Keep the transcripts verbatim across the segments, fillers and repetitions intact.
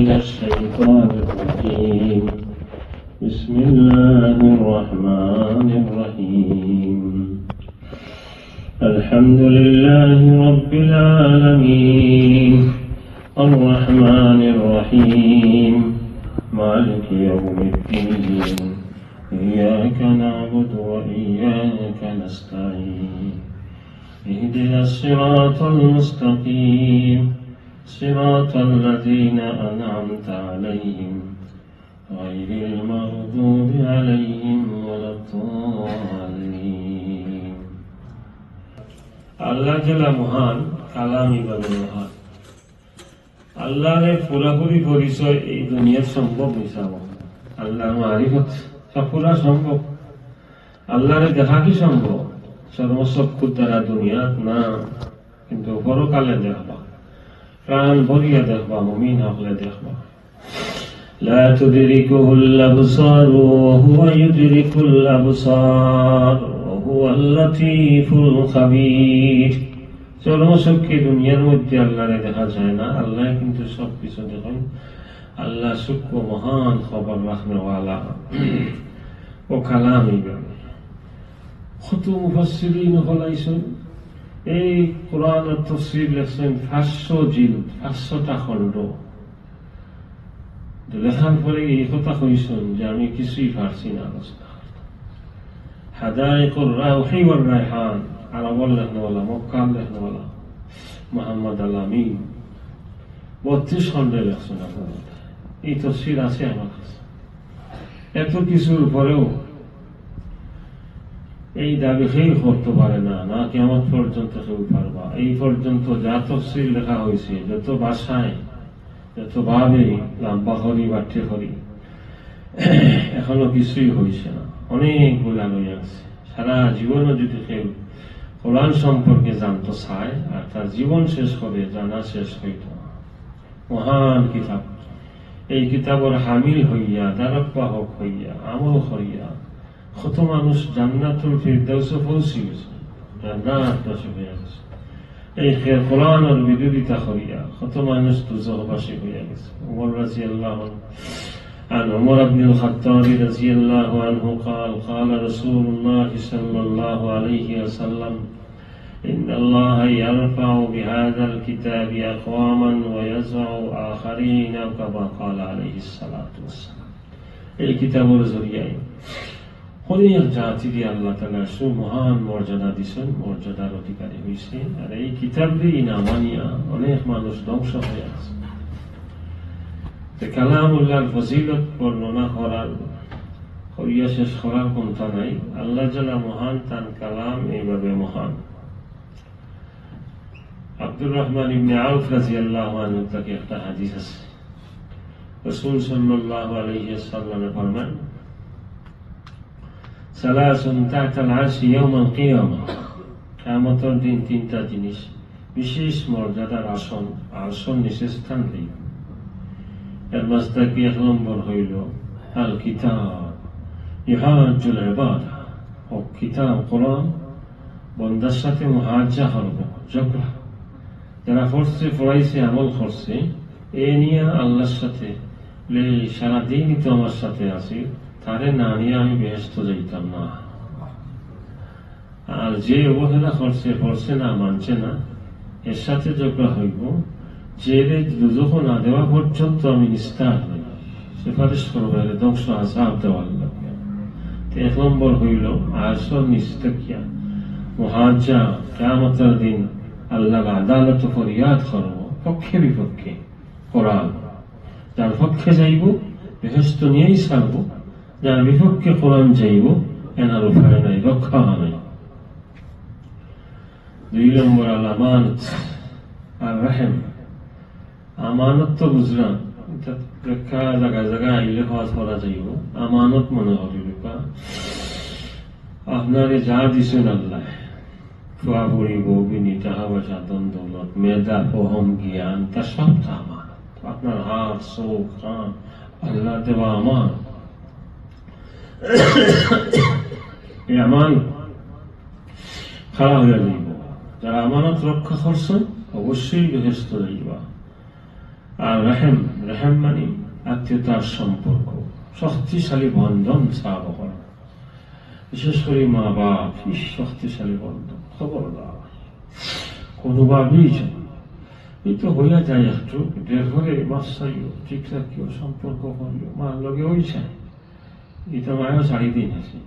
من الشيطان الرجيم. بسم الله الرحمن الرحيم. الحمد لله رب العالمين. الرحمن الرحيم. مالك يوم الدين. إياك نعبد وإياك نستعين. اهدنا الصراط المستقيم. صراط الذين أنعمت عليهم غير المغضوب عليهم ولا الضالين. আল্লাহ জাল্লা মহান, কালাম ইবাদে মহান। আল্লাহরে পুরাপুরি পরিচয় এই দুনিয়াত সম্ভব মিশাবো। আল্লাহর মারিফত সব পুরা সম্ভব। আল্লাহরে দেখা কি সম্ভব? চর্মচক্ষুর দ্বারা দুনিয়াত না, কিন্তু পরকালে দেখবা, প্রাণ ভরিয়া দেখবা, মুমিন হকলে দেখবা। لا تدركه الأبصار وهو يدرك الأبصار وهو اللطيف الخبير। চর্মচক্ষে দুনিয়ার মধ্যে আল্লাহরে দেখা যায় না, আল্লাহ কিন্তু সব কিছু দেখেন। আল্লাহ সূক্ষ্ম মহান খবর রাখনেওয়ালা। ও কালাম ইবাদে। কত মুফাসসিরিন হকল আইছইন। এই কোরআনর তফসির লেখছইন পাঁচশো জিলদ, পাঁচশোটা খণ্ড। তো লেখার পরে এই কথা কইছইন যে আমি কিছুই পারছি না আলোচনা করতে। হাদাইকুর রাওহি ওয়ার রায়হান, আরবর লেখনেওয়ালা, মক্কার লেখনেওয়ালা, মোহাম্মদ আল আমিন, বত্রিশ খণ্ডে লেখছইন আপনার কথা। এই তফসির আছে আমার কাছে। এত কিছুর পরেও এই দাবি কেউ করতে পারে না, না কিয়ামত পর্যন্ত কেউ পারবা। এই পর্যন্ত যা তফসির লেখা হয়েছে, যত ভাষায়, যত ভাবে, লম্বা করি, বাট্টি করি, এখনো কিছুই হয়েছে না, অনেক ভুল রইয়া গেছে। সারা জীবনও যদি কেউ কোরআন সম্পর্কে জানতে চায় আর তার জীবন শেষ করে জানা শেষ হইত না। মহান কিতাব। এই কিতাবর হামিল হইয়া, ধারক বাহক হইয়া, আমল করিয়া, কত মানুষ জান্নাতুল ফিরদাউসে পৌঁছি গেছে, জান্নাতবাসী হইয়া গেছে। এই খে-, কোরআনর বিরোধিতা করিয়া কত মানুষ দুজখবাসী হইয়া গেছে। উমর রাদিয়াল্লাহু আনহু, عن عمر بن الخطاب رضي الله عنه قال: قال رسول الله صلى الله عليه وسلم: إن الله يرفع بهذا الكتاب أقواما ويضع آخرين، أو كما قال عليه الصلاة والسلام। এই কিতাবর জরিয়ায় অনেক জাতিরে আল্লাহ তাআলা সুমহান মর্যাদা দিছেন, মর্যাদার অধিকারী হইছে। আর এই কিতাবরে না মানিয়া অনেক মানুষ ধ্বংস হইয়া গেছে। তে কালামুল্লাহর ফজিলত বর্ণনা করার, করিয়া শেষ করার ক্ষমতা নাই। আল্লাহ জাল্লা মহান, তান কালাম এইভাবে মহান। আব্দুর রহমান ইবনে আউফ রাদিয়াল্লাহু আনহু থাকি একটা হাদিস আছে। রাসূল সাল্লাল্লাহু আলাইহি ওয়াসাল্লামে ফরমান, ثلاث تحت العرش يوم القيامة। কিয়ামতর দিন তিনটা জিনিস বিশেষ মর্যাদার আসন, আরশর নিচে স্থান লইব। এর মাঝে থাকি এক নম্বর হইল আল কিতাব, ইউহাজ্জুল ইবাদ। ও কিতাব, কোরআন বন্দার সাথে মুহাজ্জা করব, ঝগড়া। যারা পড়ছে, পড়াইছে, আমল করছে, এ নিয়া আল্লাহর সাথে, বলে, "সারা দিনই তো আমার সাথে আছে, তারে না নিয়া আমি বেহেশত যাইতাম না।" আর যে অবহেলা করছে, পড়ছে না, মানছে না, এর সাথে ঝগড়া হইব, যে রে দুজখো না দেওয়া পর্যন্ত আমি নিস্তার হই, সুপারিশ করবো, এরে ধ্বংস আযাব দেওয়ার লাগি। তো এক নম্বর হইল আরশর নিচে থাকিয়া মুহাজ্জা, কিয়ামতের দিন আল্লাহর আদালতে ফরিয়াদ করব পক্ষে বিপক্ষে। কোরআন যার পক্ষে যাইব, বেহেশত নিয়াই ছাড়ব, যার বিপক্ষে কোরআন যাইব, এনার উপায় নাই, রক্ষা নাই। দুই নম্বর আল আমানত আর রহম। আমানত তো বুঝলাম, এটা ব্যাখ্যা জায়গা জায়গা আইলে হওয়া করা যাইব। আমানত মনে করি ব্যাপার, আপনারে যা দিছেন আল্লাহ, পুয়া পুড়ি, বউ বিনি, টাকা পয়সা, ধন দৌলত, মেধা, ফহম, জ্ঞান, তা সব তো আমানত। আপনার হাত, চোখ, কান, আল্লাহ দেওয়া আমানত। এই আমানত খাড়া হইয়া যাইব। যারা আমানত রক্ষা করছেন, অবশ্যই বেহেশত যাইবা। আর রহম, রহম মানে আত্মীয়তার সম্পর্ক, শক্তিশালী বন্ধন স্থাপন করা। বিশেষ করে মা বাপ, কি শক্তিশালী বন্ধন, খবরদার। কোনোভাবেই যেন, এই তো হইয়া যায় একটু, এরপরে মাফ চাইও, ঠিক রাখিও, সম্পর্ক করিও, মার লগে ওই চাই। এটা মায়ও ছাড়ি দিন আছে।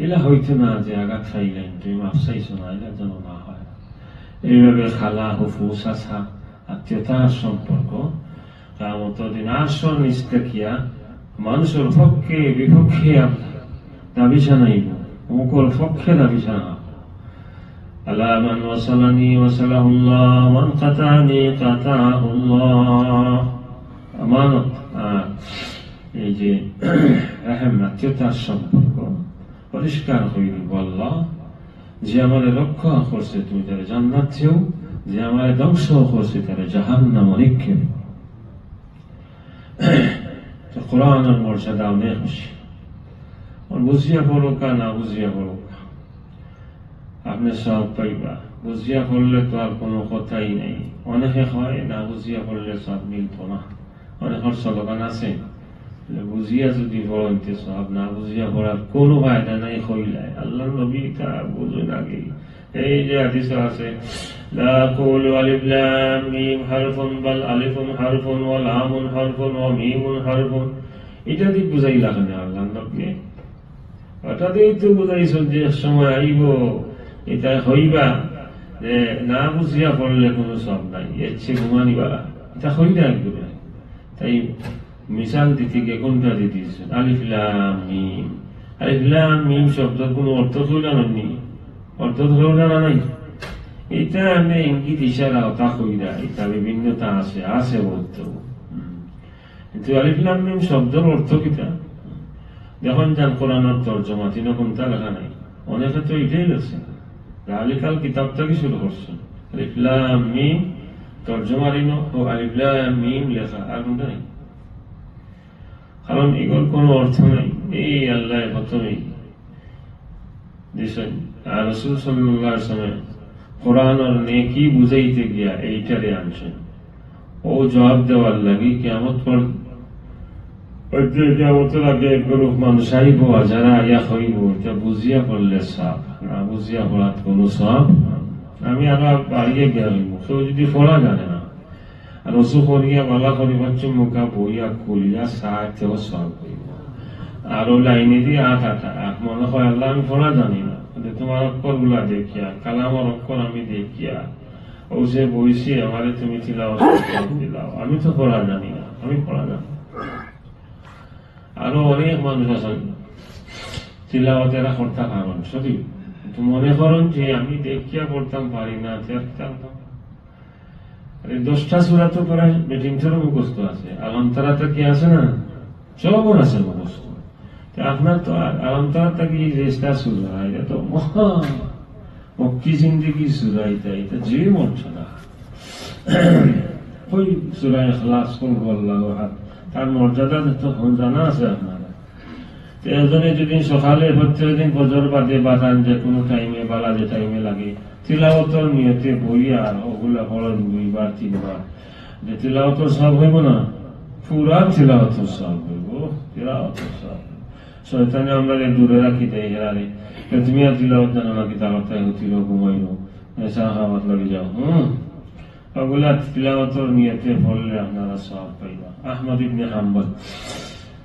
এলা হইতো না যে আঘাত খাইলেন, তুমি মাফ চাইছো না, এটা যেন না হয়। এইভাবে খালা, ফুফু, চাচা, আত্মীয়তার সম্পর্ক, কিয়ামতর দিন আরশর নিচ থাকিয়া মানুষর পক্ষে বিপক্ষে আপ-, দাবি জানাইব, অমুকর পক্ষে দাবি জানা। আলা মান ওয়াসালানি ওয়াসালাহুল্লাহ, মান কাতানি কাতাহুল্লাহ। আমানত, আর এই যে রহম, আত্মীয়তার সম্পর্ক পরিষ্কার হয়ে দিব আল্লাহ। যে আমারে রক্ষা করছে, তুমি তারে জান্নাত দেও, যে আমারে ধ্বংস করছে, তারে জাহান্নামে নিক্ষেপ। তো কোরআনর মর্যাদা অনেক বেশি। আর বুঝিয়া পড়ুক আর না বুঝিয়া পড়ুক, আপনি সওয়াব পাইবা। বুঝিয়া পড়লে তো আর কোনো কথাই নাই। অনেকে হয় না বুঝিয়া পড়লে সওয়াব মিলতো না। অনেকের স্লোগান আছে, বুঝিয়া যদি পড়ইন তে সওয়াব, না বুঝিয়া পড়ার কোনো ফায়দা নাই, কইলায়। আল্লাহর নবী ইতা বুঝইন আগে। এই যে হাদিসে আছে, লা আকুলু আলিফ লাম মিম হারফুন বাল আলিফুন হারফুন ওয়া লামুন হারফুন ওয়া মিমুন হারফুন। এটা দিয়ে বুঝাইলা কেনে আল্লাহর নবী? ওটা দিয়েই তো বুঝাইছইন যে এক সময় আইব, এটা হইবা, যে না বুঝিয়া পড়লে কোনো সওয়াব নাই, এর চেয়ে ঘুমানি বালা। এটা হই না একদম। তাই মিসাল দিতে গিয়ে কোনটা দিয়ে দিয়েছেন? আলিফ লাম মিম। আলিফ লাম মিম শব্দর কোনো অর্থ তো জানেননি, অর্থ তো জানা নাই। এটা আমি ইঙ্গিত ইশারা ওটা কই না, এটা বিভিন্নতা আছে, আছে বলতে। হুম। কিন্তু আলিফ লাম মিম শব্দর অর্থ কিতা? যখন যান কোরআনর তর্জমা, তিন কোনটা লেখা নাই, অনেকে তো এটাই লেখছে। জালিকাল কিতাব থেকে শুরু করছেন, আলিফ লাম মিম তর্জমার ইনো ও আলিফ লাম মিম লেখা, আর কোনটা নাই। কারণ এগুলোর কোনো অর্থ নাই। এই আল্লাহ প্রথমেই দিছেন। আর রাসূল সাল্লাল্লাহু আলাইহি ওয়াসাল্লাম কোরআনর নেকি বুঝাইতে গিয়া এইটারে আনছেন। ও জবাব দেওয়ার লাগি কিয়ামত পর-, ওই যে কিয়ামতর আগে এক গ্রুপ মানুষ আইব, আর যারা আইয়া কইব, এটা বুঝিয়া পড়লে সওয়াব, না বুঝিয়া পড়াত কোনো সওয়াব না। আমি আরো বাড়িয়ে গিয়া কইব, কেউ যদি পড়া জানে না, আর অজু করিয়া বালা করি বাচ্চু মুখা বইয়া খুলিয়া সাথেও সওয়াব হইব। আর ও লাইনে দিয়ে আট আটা, আর মনে হয়, "আল্লাহ, আমি পড়া জানি না।" বলে, "তোমার অক্ষরগুলা দেখিয়া, কালামর অক্ষর আমি দেখিয়া, ও যে বইছি, আমারে তুমি তিলাওয়াত করতে দিলাও, আমি তো পড়া জানি না, আমি পড়া জানি না।" আরো অনেক মানুষ আছেন, তিলাওয়াত এরা করতে পারেন, সত্যি। কিন্তু মনে করেন যে আমি দেখিয়া পড়তাম পারি না, তে আর কিতা করতাম? আরে, দশটা সূরা তো প্রায় বেটিন্তরও মুখস্থ আছে। আলাম তারা তো কি আছে না? সবর আছে মুখস্থ। তে আপনার তো আর আলাম তারা থাকি যেটা সূরা, এটা তো মহা মক্কি জিন্দেগি সূরা, এটা, এটা যে মর্যাদা। ওই সূরা ইখলাস, কুল হুয়াল্লাহু আহাদ, তার মর্যাদা তো জানা আছে আপনারা। তো এজন্য যদি সকালে প্রত্যেকদিন ফজর বাদে বা তান যে কোনো টাইমে, বালা যে টাইমে লাগে, তিলাওয়াতর নিয়তে বইয়া ওগুলা পড়েন দুইবার, তিনবার, যে তিলাওয়াতর সওয়াব হইব না? পুরা তিলাওয়াতর সওয়াব হইব, তিলাওয়াতর সওয়াব। শয়তানে আমরারে দূরে রাখি দেয়, হেরারে, যে তুমি আর তিলাওয়াত জানো না, কিতা করতায়, হুতিলো, ঘুমাইলো, চা খাওয়াত লাগি যাও। হুম, ওগুলা তিলাওয়াতর নিয়তে পড়লে আপনারা সওয়াব পাইবা। আহমদ ইবনে হাম্বল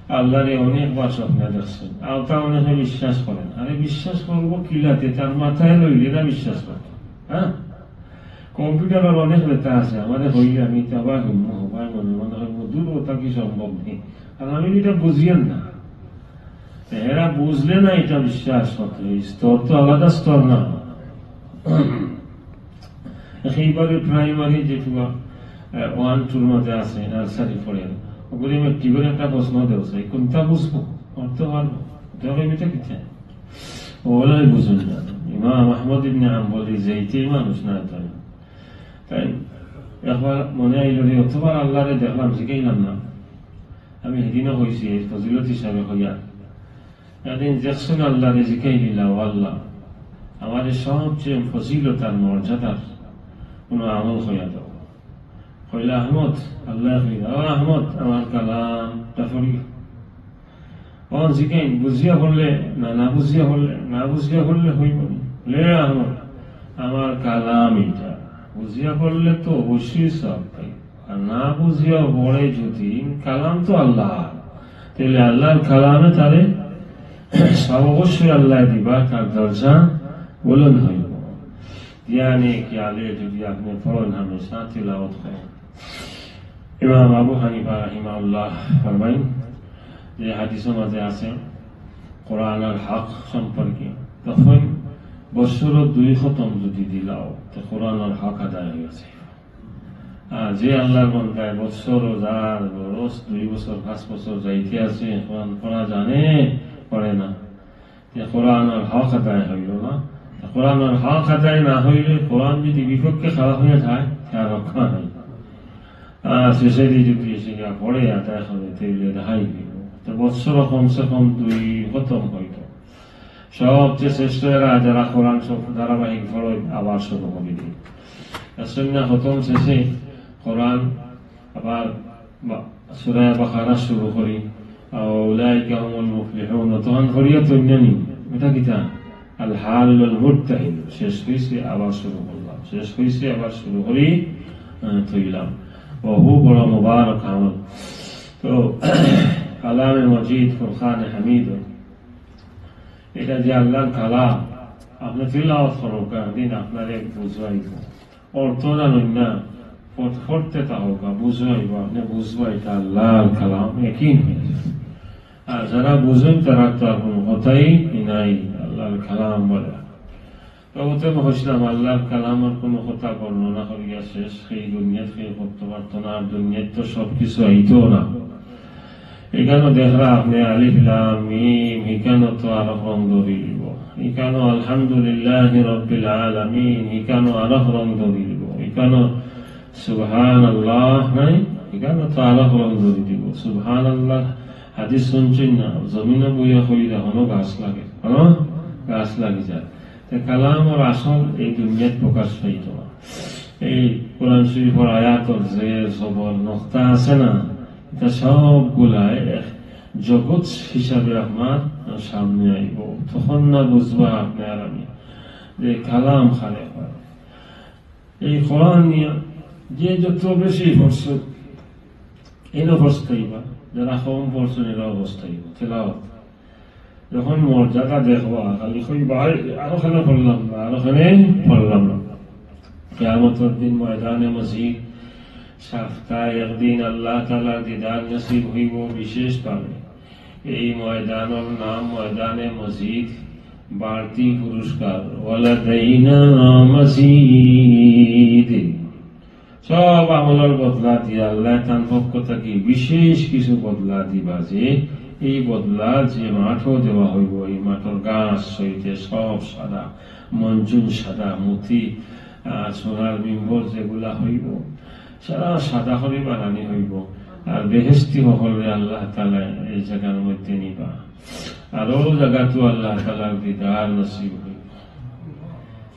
আল্লাহরে অনেকবার স্বপ্নে দেখছেন। আওতা অনেকে বিশ্বাস করেন। আরে, বিশ্বাস করবো কিলাতে? তার মাথায় লইলে না বিশ্বাস করবো? হ্যাঁ, কম্পিউটারর অনেক বেটা আছে, আমারে কইলে আমি ইতা বায় হুনমু, হবায় মনে মনে কইমু, "দূর, ওটা কি সম্ভব নেই।" আর আমি এটা বুঝিয়ার না। এরা বুঝলে না এটা বিশ্বাস করতে, এই স্তর তো আলাদা স্তর না। একেবারে প্রাইমারি যেটুকু, আহ, ওয়ান টুর মধ্যে আছে, নার্সারি পড়ে, ওগুলি আমি কি করে একটা প্রশ্ন দেবো, "কোনটা বুঝবো? করতে পারবো? এটা কইবি তো কিতা?" ওগুলাই বুঝুন না। ইমাম আহমদ ইবনে হাম্বলি যেইতেই মানুষ না তাই। তাই একবার মনে আইল রে, অতবার আল্লাহরে দেখলাম, জিকাইলাম না। আমি সেদিনও কইছি, এই ফজিলত হিসাবে কইয়া, একদিন দেখছুন আল্লাহরে জিকাই দিলা, "ও আল্লাহ, আমারে সবচেয়ে ফজিলত আর মর্যাদার কোনো আমল কইয়া দাও।" কইলা, "আহমদ, আল্লায় কইলা, ও আহমদ, আমার কালামটা পড়ি।" অখন জিকাইন, "বুঝিয়া পড়লে না, না বুঝিয়া পড়লে?" "না বুঝিয়া পড়লে অইবো নি।" "লে আহমদ, আমার কালাম ইটা, বুঝিয়া পড়লে তো অবশ্যই সওয়াব পাইবো, আর না বুঝিয়া পড়ে যদি, কালাম তো আল্লার, তাইলে আল্লার কালামে তারে সওয়াব অবশ্যই আল্লায় দিবা, তার দরজা বুলন্দ অইবো।" ইয়ানি কি আলে যদি আপনে পড়েন, হামেশা তিলাওয়াত করেন। ইমাম আবু হানিফা রাহিমাহুল্লাহ ফরমাইন যে হাদিসর মাঝে আছে কোরআনর হক সম্পর্কে, তখন বছরো দুই খতম যদি দিলাও, তো কোরআনর হক আদায় অইগেছে। আর যে আল্লার বান্দায় বছরো যার বরস দুই বছর, পাঁচ বছর যাইতে আছে, কোরআন পড়া জানে, পড়ে না, তে কোরআনর হক আদায় অইলো না। তে কোরআনর হক আদায় না অইলে, কোরআন যদি বিপক্ষে খাড়া অইয়া যায়, তে আর রক্ষা নাই। আর শেষে যদি এসে গিয়া পড়ে আদায় করে, তাইলে রেহাই অইবো। তো বছরো কমসে কম দুই খতম অইতো। সবচেয়ে শ্রেষ্ঠ এরা যারা কোরআন সব ধারাবাহিক পড়ে, আবার শুরু করি দেয়। আর সুন্নাহ খতম শেষে কোরআন আবার বা-, সূরা বাকারা শুরু করি, "উলাইকা হুমুল মুফলিহুন", তখন করিয়া তৈন্যানি। এটা কিতা? আল হাল্লুল মুরতাহিল। শেষ অইছে, আবার শুরু করলাম, শেষ অইছে, আবার শুরু করি, আহ, তৈলাম। বহু বড় মুবারক আমল। তো কালামে মজিদ, ফুরকানে হামিদ, এটা যে আল্লার কালাম, আপনে তিলাওয়াত করউক্কা, একদিন আপনারে বুঝাইবো। অর্থ জানইন না, পড়-, পড়তে থাকউক্কা, বুঝাইবো, আপনে বুঝবা এটা আল্লার কালাম, একিন অইয়া যায়। আর যারা বুঝইন, তারার তো আর কুনু কথাই নাই, আল্লার কালাম বলে। তো অতএব কইছিলাম, আল্লার কালামর কুনু কথা বর্ণনা করিয়া শেষ, এই দুনিয়াত কেউ করতে পারতো না, আর দুনিয়াত তো সব কিছু আইতো না। ইকানো দেখরা আপনে আলিফ লাম মিম, ইকানো তো আরক রং ধরি দিবো। ইকানো আলহামদুলিল্লাহি রাব্বিল আলামিন, ইকানো আরক রং ধরি দিবো। ইকানো সুবহানাল্লাহ নাই, ইকানো তো আরক রং ধরি দিবো। সুবহানাল্লাহ হাদিস হুনছইন না, জমিনো বইয়া কইরা হনো গাছ লাগে, হনো গাছ লাগি যায়। তে কালামর আসল এই দুনিয়াত প্রকাশ পাইতো না। এই কোরআন শরীফর আয়াতর জের, জবর, নক্তা আছে না, ইতা সবগুলায় এক জগৎ হিসাবে আপনার সামনে আইবো। তখন না বুঝবা আপনে আর আমি যে কালাম কারে কয়। এই কোরআন নিয়া যে যত বেশি পড়ছে, এরাও পস্তাইবা, যারা কম পড়ছে, এরাও পস্তাইবা। তেলাওয়াত যখন মর্যাদা দেখবা, খালি কইবা, "আরো কেনে পড়লাম না, আরো কেনে পড়লাম না।" কিয়ামতর দিন ময়দানে মজিদ, সাপ্তায় একদিন আল্লাহ তাআলার দিদার নসিব অইবো বিশেষভাবে। এই ময়দানর নাম ময়দানে মজিদ, বাড়তি পুরস্কার, ওয়ালাদাইনা মজিদ। সব আমলর বদলা দিয়া আল্লায় তান পক্ষ থাকি বিশেষ কিছু বদলা দিবা, যে এই বদলা যে মাঠো দেওয়া অইবো, এই মাঠর ঘাস অইতে সব সাদা, মঞ্জুন সাদা, মতি, আহ, সোনার মিম্বর যেগুলা অইবো, সারা সাদা করি বানানি অইবো। আর বেহেশতি অকলরে আল্লাহ তাআলায় এই জাগার মধ্যে নিবা। আর অউ জাগাত আল্লাহ তাআলার দিদার নসিব অইবো।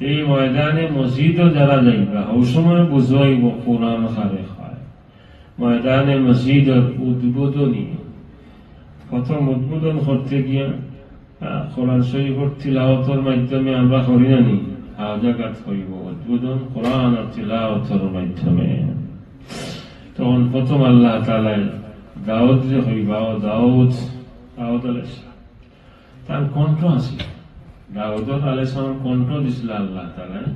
এই ময়দানে মজিদো যারা যাইবা, অউ সময় বুঝা অইবো কোরআন কারে কয়। ময়দানে মজিদর উদ্বোধনী, প্রথম উদ্বোধন করতে গিয়া, আহ, কোরআন শরীফর তিলাওয়াতর মাধ্যমে আমরা করি না নি? অউ জাগাত অইবো উদ্বোধন কোরআন আর তিলাওয়াতর মাধ্যমে। তখন প্রথম আল্লাহ তাআলায় দাউদরে কইবা, "ও দাউদ, দাউদ আলাইহিস সালাম।" তান কণ্ঠ আছে। দাউদ আলাইহিস সালাম কণ্ঠ দিছলা আল্লাহ তাআলায়।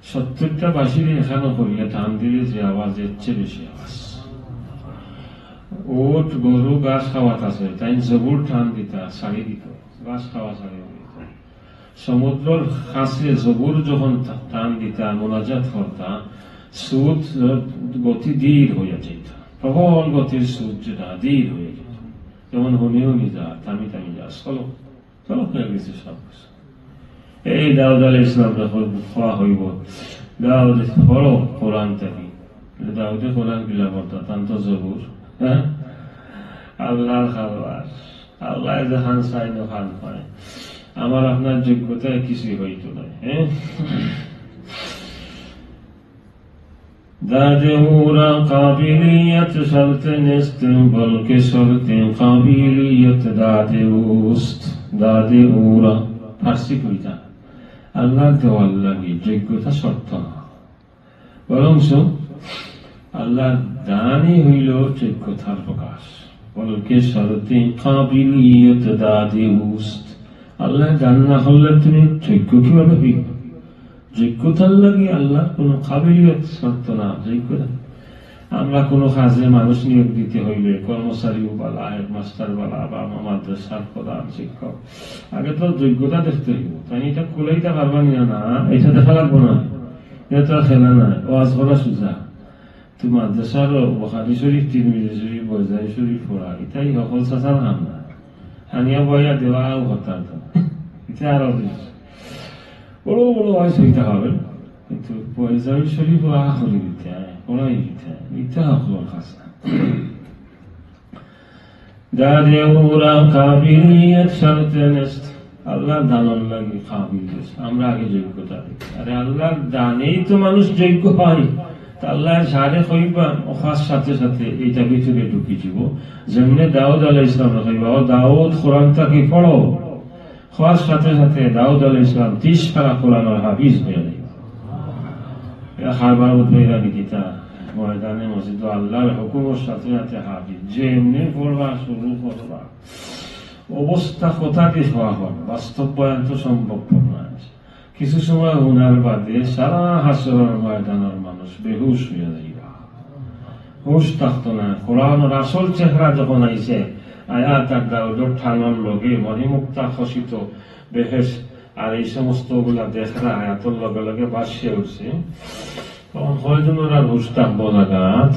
সত্তরটা বাঁশিরে একখানো করিয়া টান দিলে যে আওয়াজ, এর চেয়ে বেশি আওয়াজ। উট, গরু, ঘাস খাওয়াত আছে, তাইন জবুর টান দিতা, ছাড়ি দিত, ঘাস খাওয়া ছাড়ি দিত। সমুদ্রর কাছে জবুর যখন টা-, টান দিতা, মোনাজাত করতা, স্রোত গতি ধীর অইয়া যাইত, প্রবল গতির স্রোত যেটা ধীর অইয়া যাইত, যেমন হুনি হুনি যা, থামি থামি যা, চলো। তখন অইয়া গেছে সব কিছু। এই দাউদ আলাইহিস সালামরে কওয়া অইবো, "দাউদ, পড়ো কোরআন থাকি।" দাউদে কোরআন কিলা পড়তা, তান তো জবুর, হ্যাঁ? আল্লাহর খাবার, আল্লায় যেখান চাইন অখান পায়। আমার আপনার যোগ্যতায় কিছুই অইতো নায়, হ্যাঁ? داد او را قابلیت شرط نیست، بلکه شرط قابلیت داد اوست. داد او را، ফার্সি কইতা, আল্লাহর দেওয়ার লাগি যোগ্যতা শর্ত না, বরঞ্চ আল্লাহর দানই হইল যোগ্যতার প্রকাশ। বলকে শর্তে কাবিলিয়ত দাদে উস্ত। আল্লাহর দান না করলে তুমি যোগ্য কিভাবে হইবে? যোগ্যতার লাগি আল্লাহর কোনো কাবিলিয়ত শর্ত না, যোগ্যতা। আমরা কোনো কাজে মানুষ নিয়োগ দিতে হইলে কর্মচারী বালা, হেডমাস্টার বালা বা মাদ্রাসার প্রধান শিক্ষক, আগে তো যোগ্যতা দেখতে হইব। তাই এটা কুলাইতা পারবা নি না, এটা দেখা লাগবো না। এটা তো আর খেলা না, ওয়াজ করা সুজা। তো মাদ্রাসার বুখারী শরীফ, তিরমিজি শরীফ, বয়জাবী শরীফ পড়া, ইটাই হকল চাচার কাম না। আনিয়া বইয়া দেওয়াও কথা তো। ইটা আরো বেশি। বড় বড় ওয়াজ হইতে হবে, কিন্তু বয়জাবী শরীফ আ করি দিতে হয়, পড়াই দিতে হয়। ইটা হকলর কাজ না। داد او را قابلیت شرط نیست। আল্লাহর দানর লাগি কাবিলিয়ত। আমরা আগে যোগ্যতা দেখি। আরে আল্লাহর দানেই তো মানুষ যোগ্য হয়। তা আল্লাহ সারে কইবা, ও খাস সাথে সাথে এইটা ভিতরে ঢুকি যাব। যেমনে দাউদ আলাইহিস সালামরে কইবা, "ও দাউদ, কোরআনটা কি পড়ো?" খাস সাথে সাথে দাউদ আলাইহিস সালাম তিরিশ পারা কোরআনর হাফিজ হয়ে যাইবা। এরা খাবার উঠবেইরা নি কিতা? ময়দানে মসজিদ আল্লাহর হুকুমর সাথে সাথে হাফিজ। যেমনে পড়বা, শুরু করবা। অবস্থা কথা দি হওয়া হয়, বাস্তবায়ন তো সম্ভবপর না। কিছু সময় হুনার বাদে সারা হাশরর ময়দানর মানুষ বেহুশ হইয়া যাইবা। হুশ থাকতো না। কোরআনর আসল চেহারা যখন আইছে, আয়াত আর দাউদর ঠানর লগে মণিমুক্তা খচিত বেহেশত আর এই সমস্তগুলা দেখরা আয়াতর লগে লগে ভাসিয়া উঠছে, তখন কয়জনর আর হুশ থাকবো জাগাত,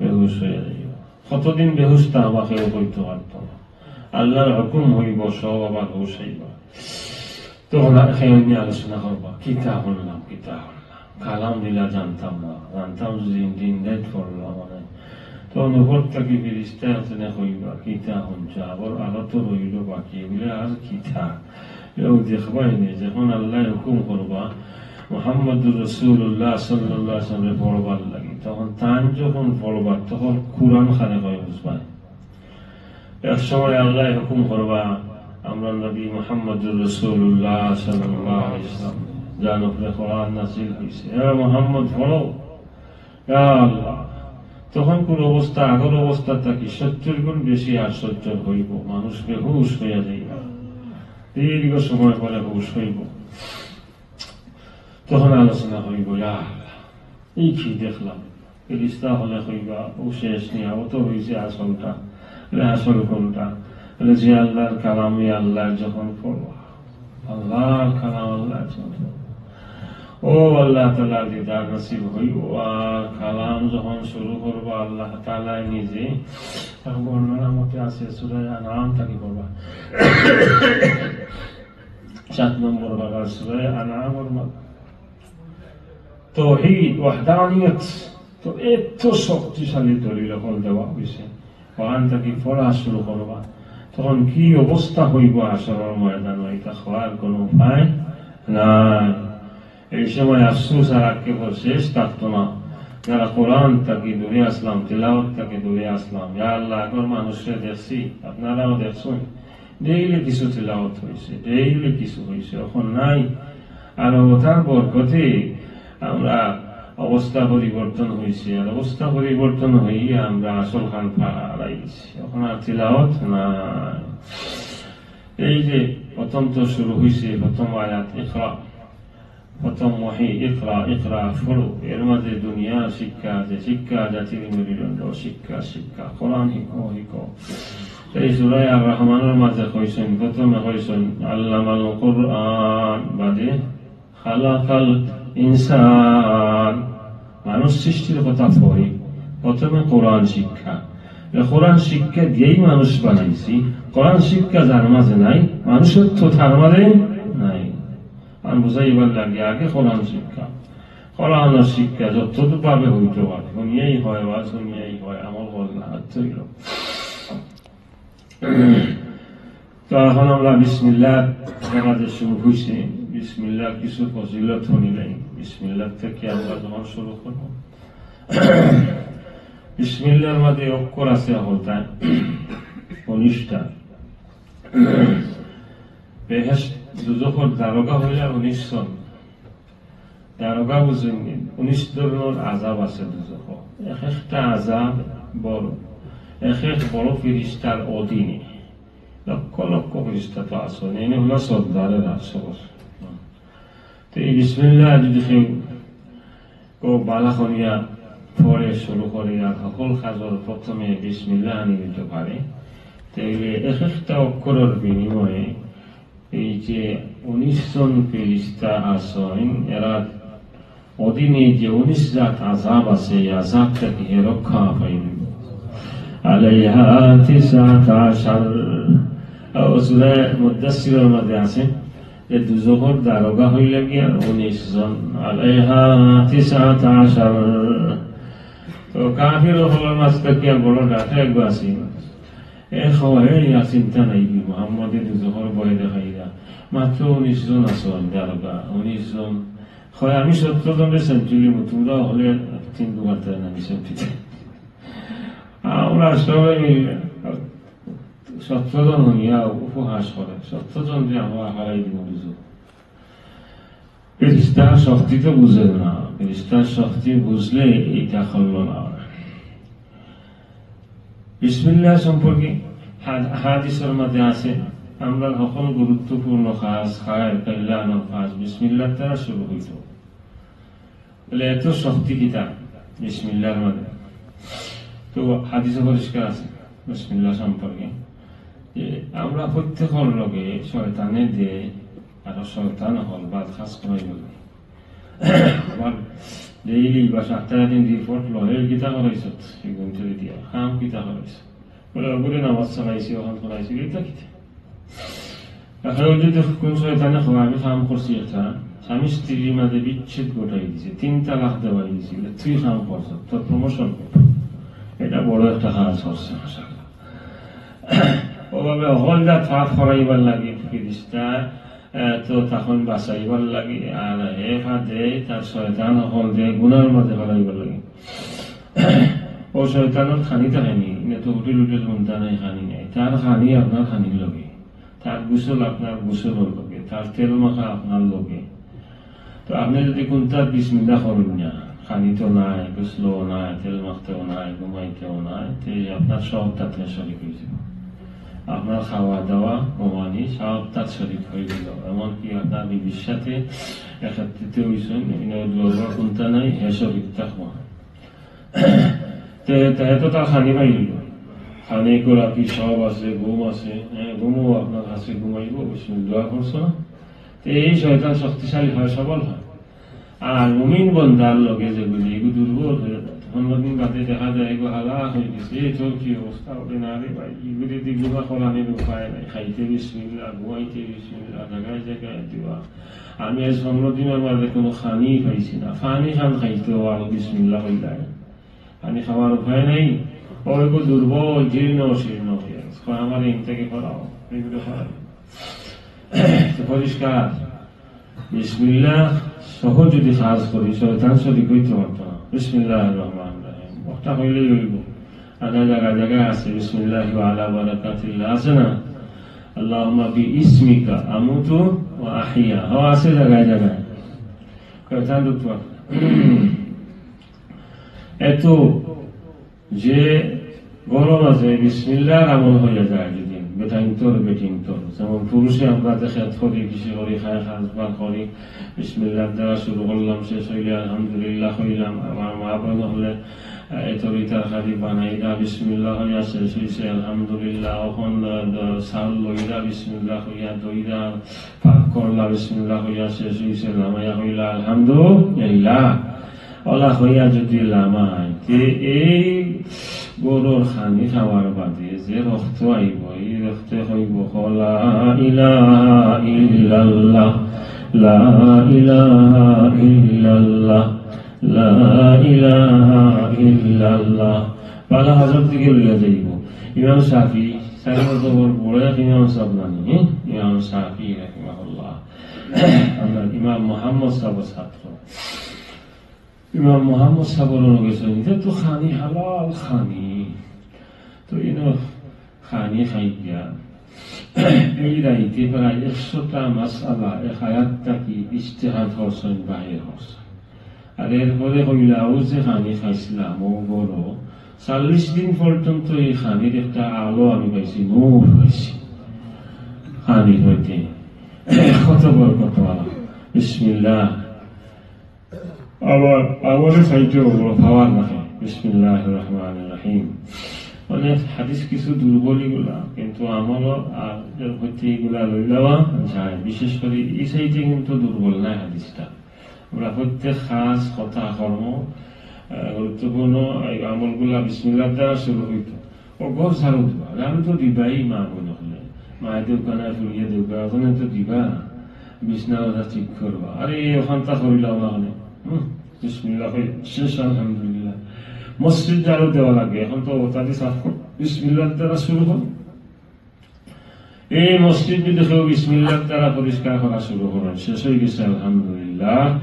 বেহুশ হইয়া যাইবা। কতদিন বেহুশ থাকবা কেউ কইতো পারতো না। আল্লাহর হুকুম হইব, সব আবার হুশ হইবা। তখন আর কেউ নিয়ে আলোচনা করবা, "কিতা শুনলাম, কিতা শুনলাম? কালাম দিলা জানতাম না, জানতাম যদি দিন রাত পড়লাম মানে।" তখন উপর থাকি ফিরিস্তা একজনে কইবা, "কিতা শুনছো?" আবার আরো তো রইল বাকি, বলে, "আর কিতা?" এও দেখবাই নি, যখন আল্লাহ হুকুম করবা, মুহাম্মদুর রাসূলুল্লাহ সাল্লাল্লাহু আলাইহি ওয়াসাল্লামরে পড়বার লাগি, তখন তান যখন পড়বা, তখন কোরআন খানে কয় বুঝবাই। এক সময় আল্লাহ হুকুম করবা, আমরা নবী মুহাম্মদুর রাসূলুল্লাহ সাল্লাল্লাহু আলাইহি ওয়াসাল্লাম, যান উপরে কোরআন নাজিল হইছে, "এ মুহাম্মদ পড়ো।" ইয়া আল্লাহ, তখন কোন অবস্থা, আগর অবস্থা থাকি সত্তর গুণ বেশি আশ্চর্য হইব, মানুষ বেহুশ হইয়া যাইবা। দীর্ঘ সময় পরে হুশ হইব, তখন আলোচনা হইব, "ইয়া আল্লাহ, এই কি দেখলাম?" ফিরিস্তা হলে কইবা, "ও শেষ নি, ও তো হইছে আসলটা।" বলে, "আসল কোনটা?" বলে, "যে আল্লাহর কালামই আল্লাহ যখন পড়বা, আল্লাহর কালাম আল্লাহ যখন পড়বা।" ও আল্লাহ তাআলার দিদার নসিব হইব, আর কালাম যখন শুরু করবা, আল্লাহ তাআলা নিজে, এক বর্ণনা মতে আছে, সূরা আনআম থাকি পড়বা। সাত নম্বর পারা, সূরা আনআমর মধ্যে তৌহিদ, ওয়াহদানিয়ত, তো এত শক্তিশালী দলিল অকল দেওয়া হইছে। কোরআন থাকি পড়া শুরু করবা, তখন কি অবস্থা হইব হাশরর ময়দানো, এটা কওয়ার কোনো উপায় নাই। এই সময় আফসোস আর আক্ষেপ শেষ থাকতো না। যারা কোরআন থাকি দূরে আসলাম, তিলাওয়াত থাকি দূরে আসলাম, ইয়া আল্লাহ, আগর মানুষরে দেখছি, আপনারাও দেখছেন, ডেইলি কিছু তিলাওয়াত হইছে, ডেইলি কিছু হইছে, এখন নাই। আর ওটার বরকতে আমরা অবস্থা পরিবর্তন হইছে, আর অবস্থা পরিবর্তন হইয়া আমরা আসল খান হারাই গেছি, এখন আর তিলাওয়াত নাই। এই যে প্রথম তো শুরু হইছে, প্রথম আয়াত ইকরা, প্রথম ওহী, ইকরা, ইকরা, পড়ো। এর মাঝে দুনিয়ার শিক্ষা আছে, শিক্ষা জাতির মেরুদণ্ড, শিক্ষা, শিক্ষা, কোরআন হিকো, হিকো। এই সূরা আর রহমানের মাঝে কইছেন, প্রথমে কইছেন, "আল্লামাল কোরআন", বাদে, "খালাকাল ইনসান", মানুষ সৃষ্টির কথা কই, প্রথমে কোরআন শিক্ষা। এ কোরআন শিক্ষা দিয়েই মানুষ বানাইছি। কোরআন শিক্ষা যার মাঝে নাই, মানুষের তো তার মাঝে নাই। আর বুঝাইবার লাগে আগে কোরআন শিক্ষা। কোরআনের শিক্ষা যতটুকু ভাবে হইতে পারে, শুনিয়াই হয়, ওয়াজ শুনিয়াই হয়, আমল করলে আর তৈল। তো এখন আমরা বিসমিল্লাহ, যারা যে শুরু হইছে, বিসমিল্লাহ কিছু ফজিলত শুনিলাই। বিসমিল্লাহ থেকে আমরা যখন শুরু করবো, বিসমিল্লাহর মাঝে অক্ষর আছে হকলতা, উনিশটা। বেহেশত দুজখর দারোগা অইলা উনিশ জন। দারোগা বুঝইন নি? উনিশ ধরনর আযাব আছে দুজখো। এক একটা আযাব বড়, এক এক বড় ফিরিস্তার অধীনে। লক্ষ লক্ষ ফিরিস্তা তো আছে, এনে হলো সর্দারে রাজ সবর। তো এই বিসমিল্লাহ যদি কেউ খুব বালা করিয়া পড়ে শুরু করে আর হকল কাজর প্রথমে বিসমিল্লাহ আনি দিতে পারে, তাইলে এক একটা অক্ষরর বিনিময়ে এই যে উনিশ জন ফিরিস্তা আছইন, এরার অধীনে যে উনিশ জাত আযাব আছে, এই আযাব থাকি হে রক্ষা পাইবে। আলাইহা তিসআতা আশার। আর সূরা মুদাসসিরর মাঝে আছে যে দুজখর দারোগা অইলা গিয়া উনিশ জন। আলাইহা তিসআতা আশার। তো কাফির অকলর মাঝ থাকি বড় ডাটা এগু আছে। এ কয়, "এই আর চিন্তা নাই কি, মোহাম্মদে দুজখর ভয় দেখাইরা। মাত্র উনিশ জন আছইন দারোগা, উনিশ জন।" কয়, "আমি সত্তর জনরে সেন্টুরি মু, তোমরা হকলে তিন দুবার তাই না, আমি সেন্টুরি।" আমরা সবাই মিলে সত্তর জন হইয়া উপহাস করে, "সত্তর জনরে আমরা হারাই দিব দুজখ।" ফিরিস্তার শক্তি তো বুঝে না, ফিরিস্তার শক্তি বুঝলে এটা করল না। বিসমিল্লাহ সম্পর্কে হা-, হাদিসর মাঝে আছে, আমরার হকল গুরুত্বপূর্ণ কাজ, খায়ের, কল্যাণর কাজ বিসমিল্লাহর দ্বারা শুরু হইতো। বলে, এত শক্তি কিতা বিসমিল্লাহর মাঝে? তো হাদিসে পরিষ্কার আছে বিসমিল্লাহ সম্পর্কে যে আমরা প্রত্যেকর লগে শয়তানে দে, আর শয়তান হকল বাদ খাস করে বলে। আবার ডেইলি বা সপ্তাহে দিন রিপোর্ট লয়, "এই কিতা করাইছ? এই ঘুম থেকে দিয়া কাম কিতা করাইছ?" বলে, "ওগুলি নামাজ চালাইছি, ওখান করাইছি, এটা কিতা?" এখন যদি কোন শয়তানে কয়, "আমি কাম করছি একটা, স্বামী স্ত্রীর মাঝে বিচ্ছেদ ঘটাই দিছে, তিন তালাক দেওয়াই দিছে, বলে, তুই কাম করছ, তোর প্রমোশন কর।" এটা বড় একটা কাজ করছে, মাশাআল্লাহ। ওভাবে হকল জাত পাপ করাইবার লাগি ফিরিস্তা, আহ, তো তখন বাঁচাইবার লাগি, আর এ ফাঁদে তার শয়তান হকল দে গুনার মাঝে ফালাইবার লাগি। ও শয়তানর খানি থাকে নি, ইনে তো হোটেল হোটেল কোনটা নাই, খানি নাই। তার খানি আপনার খানির লগে, তার গোসল আপনার গোসলর লগে, তার তেল মাখা আপনার লগে। তো আপনি যদি কোনটা বিসমিল্লাহ করইন না, খানিতেও নাই, গোসলও নাই, তেল মাখতেও নাই, ঘুমাইতেও নাই, তে আপনার সব তাতে শরিক হয়ে যাবে। আপনার খাওয়া দাওয়া, ঘুমানি, সব তার শরিক হয়ে গেল। এমনকি আপনার বিবির সাথে একত্রিত হইছেন, ইনে দুয়ার কোনটা নাই, হে শরিক থাকবো। তে, তে তো তার খানি পাইল। খানি, গোলাপি সব আছে, ঘুম আছে, হ্যাঁ, ঘুমও আপনার কাছে ঘুমাইব, বিসমিল্লাহ দোয়া করছো না? তে এই শয়তান শক্তিশালী হয়, সবল হয়। আর মুমিন বন্দার লগে যেগুলি, এগু দুর্বল হয়ে যায়। পনেরো দিন বাদে দেখা যায়, এগু হালাক হয়ে গেছে, "এ তোর কি অবস্থা?" ওরে, "না রে ভাই, এগুলি দিগুলা করানির উপায় নাই। খাইতে বিসমিল্লাহ, ঘুমাইতে বিসমিল্লাহ, জায়গায় জায়গায় দোয়া।" আমি আজ পনেরো দিনর মাঝে কোনো খানি পাইছি না। পানি খান খাইতে আরো বিসমিল্লাহ কইলাই। পানি খাওয়ার উপায় নাই। ওই গো দুর্বল, জীর্ণ শীর্ণ হয়ে গেছে। কয়, "আমার ইন থেকে করাও, এগুলো করাও।" তো পরিষ্কার। বিসমিল্লাহ সহ যদি কাজ করি, শয়তান শরিক হইতে পারতো না। বিসমিল্লাহির রহমানির রহিম। ওটা হইলেই হইব। আধা জায়গা জায়গা আছে, "বিসমিল্লাহি ওয়া আলা বারাকাতিল্লাহ" আছে না? "আল্লাহুম্মা বি ইসমিকা আমুতু ওয়া আহইয়া", হ, আছে জায়গায় জায়গায়। কয়টা ঢুকতে পারে? এত যে গরম আছে, বিসমিল্লাহর আমল হইয়া যায় যদি, বেটাইন্তর, বেটিন্তর। যেমন পুরুষে আমরা যে খেত করি, কৃষি করি, খায়, কাজ বার করি, বিসমিল্লাহর দ্বারা শুরু করলাম, শেষ হইলে আলহামদুলিল্লাহ কইলাম। আমার মা বোন হলে, আহ, এতরি তরকারি বানাইলা, বিসমিল্লাহ হইয়া শেষ হইছে, আলহামদুলিল্লাহ। এখন, আহ, দ-, চাউল লইলা, বিসমিল্লাহ কইয়া দইলা, পাক করলা, বিসমিল্লাহ কইয়া শেষ হইছে, লামাইয়া কইলা, "আলহামদুলিল্লাহ।" ওলা কইয়া যদি লামায়, তে এই গরুর খানি খাওয়ার বাদে যে রক্ত আইব, এই রক্তে কইব, "লা ইলাহা ইল্লাল্লাহ, লা ইলাহা ইল্লাল্লাহ, লা ইলাহা ইল্লাল্লাহ।" বালা হাজত দিকে লইয়া যাইব। ইমাম শাফি, সাহেব জবর বড় এক ইমাম সাহেব নানি, হ্যাঁ? ইমাম শাফি রাহিমাহুল্লাহ। আমরা ইমাম মোহাম্মদ সাহেবের ছাত্র। ইমাম মোহাম্মদ সাবর অনো গেছইন, ইটা তো খানি, হালাল খানি। তো ইনো খানি খাইয়া এই রাইতে প্রায় একশোটা মাসআলা এক আয়াত থাকি ইজতেহাদ করছইন, বাহির করছইন। আর এরপরে কইলা, "অউ যে খানি খাইছলাম, অউ বড়, চল্লিশ দিন পর্যন্ত এই খানির একটা আলো আমি পাইছি, নূর পাইছি খানির মধ্যে।" কত বরকত ওয়ালা। বিসমিল্লাহ। আবার আমলে চাইতেও বড় পাওয়ার রাখে। বিসমিল্লাহির রহমানির রহিম। মানে হাদিস কিছু দুর্বল ইগুলা, কিন্তু আমল আর এর মধ্যে ইগুলা লইলাওয়া যায়। বিশেষ করে এই সাইডে কিন্তু দুর্বল নাই হাদিসটা। আমরা প্রত্যেক কাজ, কথা, কর্ম, আহ, গুরুত্বপূর্ণ এই আমলগুলা বিসমিল্লাহ দ্বারা শুরু হইতো। ও ঘর ঝাড়ু দিবা, ঝাড়ু তো দিবাই মা বোন হলে। মায়ে দেউকা না ফুলিয়ে দেউকা, ওখানে তো দিবা। বিছনা ওটা ঠিক করবা। আরে, ওখানটা করিলাম না ওখানে। হুম, বিসমিল্লাহ কই, শেষ আলহামদুলিল্লাহ। মসজিদ ঝাড়ু দেওয়া লাগে, এখন তো ওটা দিয়ে সাফ কর। বিসমিল্লাহ দ্বারা শুরু কর। এই মসজিদ যদি কেউ বিসমিল্লাহ দ্বারা পরিষ্কার করা শুরু করেন, শেষ হয়ে গেছে আলহামদুলিল্লাহ।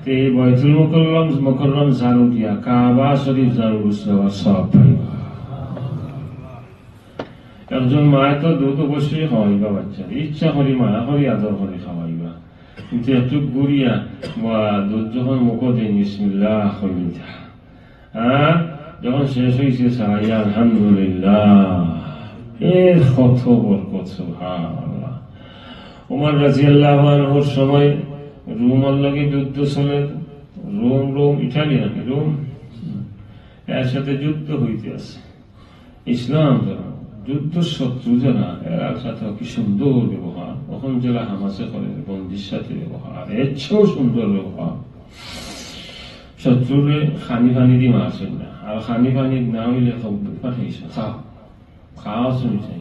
তো এই বাইতুল মুকাররম, মুকাররম ঝাড়ু দিয়া কাবা শরীফ ঝাড়ু দেওয়ার সওয়াব পাইবা। একজন মায়ে তো দুধ অবশ্যই খাওয়াইবা বাচ্চারে, ইচ্ছা করি, মায়া করি, আদর করি খাওয়াইবা, কিন্তু একটু ঘুরিয়া বা দুধ যখন মুখো দেন, বিসমিল্লাহ কইতা। আর যখন শেষ হইছে, সারাইয়া আলহামদুলিল্লাহ। এর কত বরকত, সুবহানাল্লাহ। উমর রাদিয়াল্লাহু আনহুর সময় রোমর লগে যুদ্ধ চলে। রোম, রোম, ইটালি নাকি রোম, এর সাথে যুদ্ধ হইতে আছে। ইসলাম ধর্ম, যুদ্ধ শত্রু যারা, এরার সাথে কি সুন্দর ব্যবহার। এখন যেরা হামাসে করে, বন্দির সাথে ব্যবহার, এর চেয়েও সুন্দর ব্যবহার। শত্রুরে খানি পানি দি মারছেন না, আর খানি পানি না হইলে খবর পাঠাইছে, খাও, খাও, শুনছেন।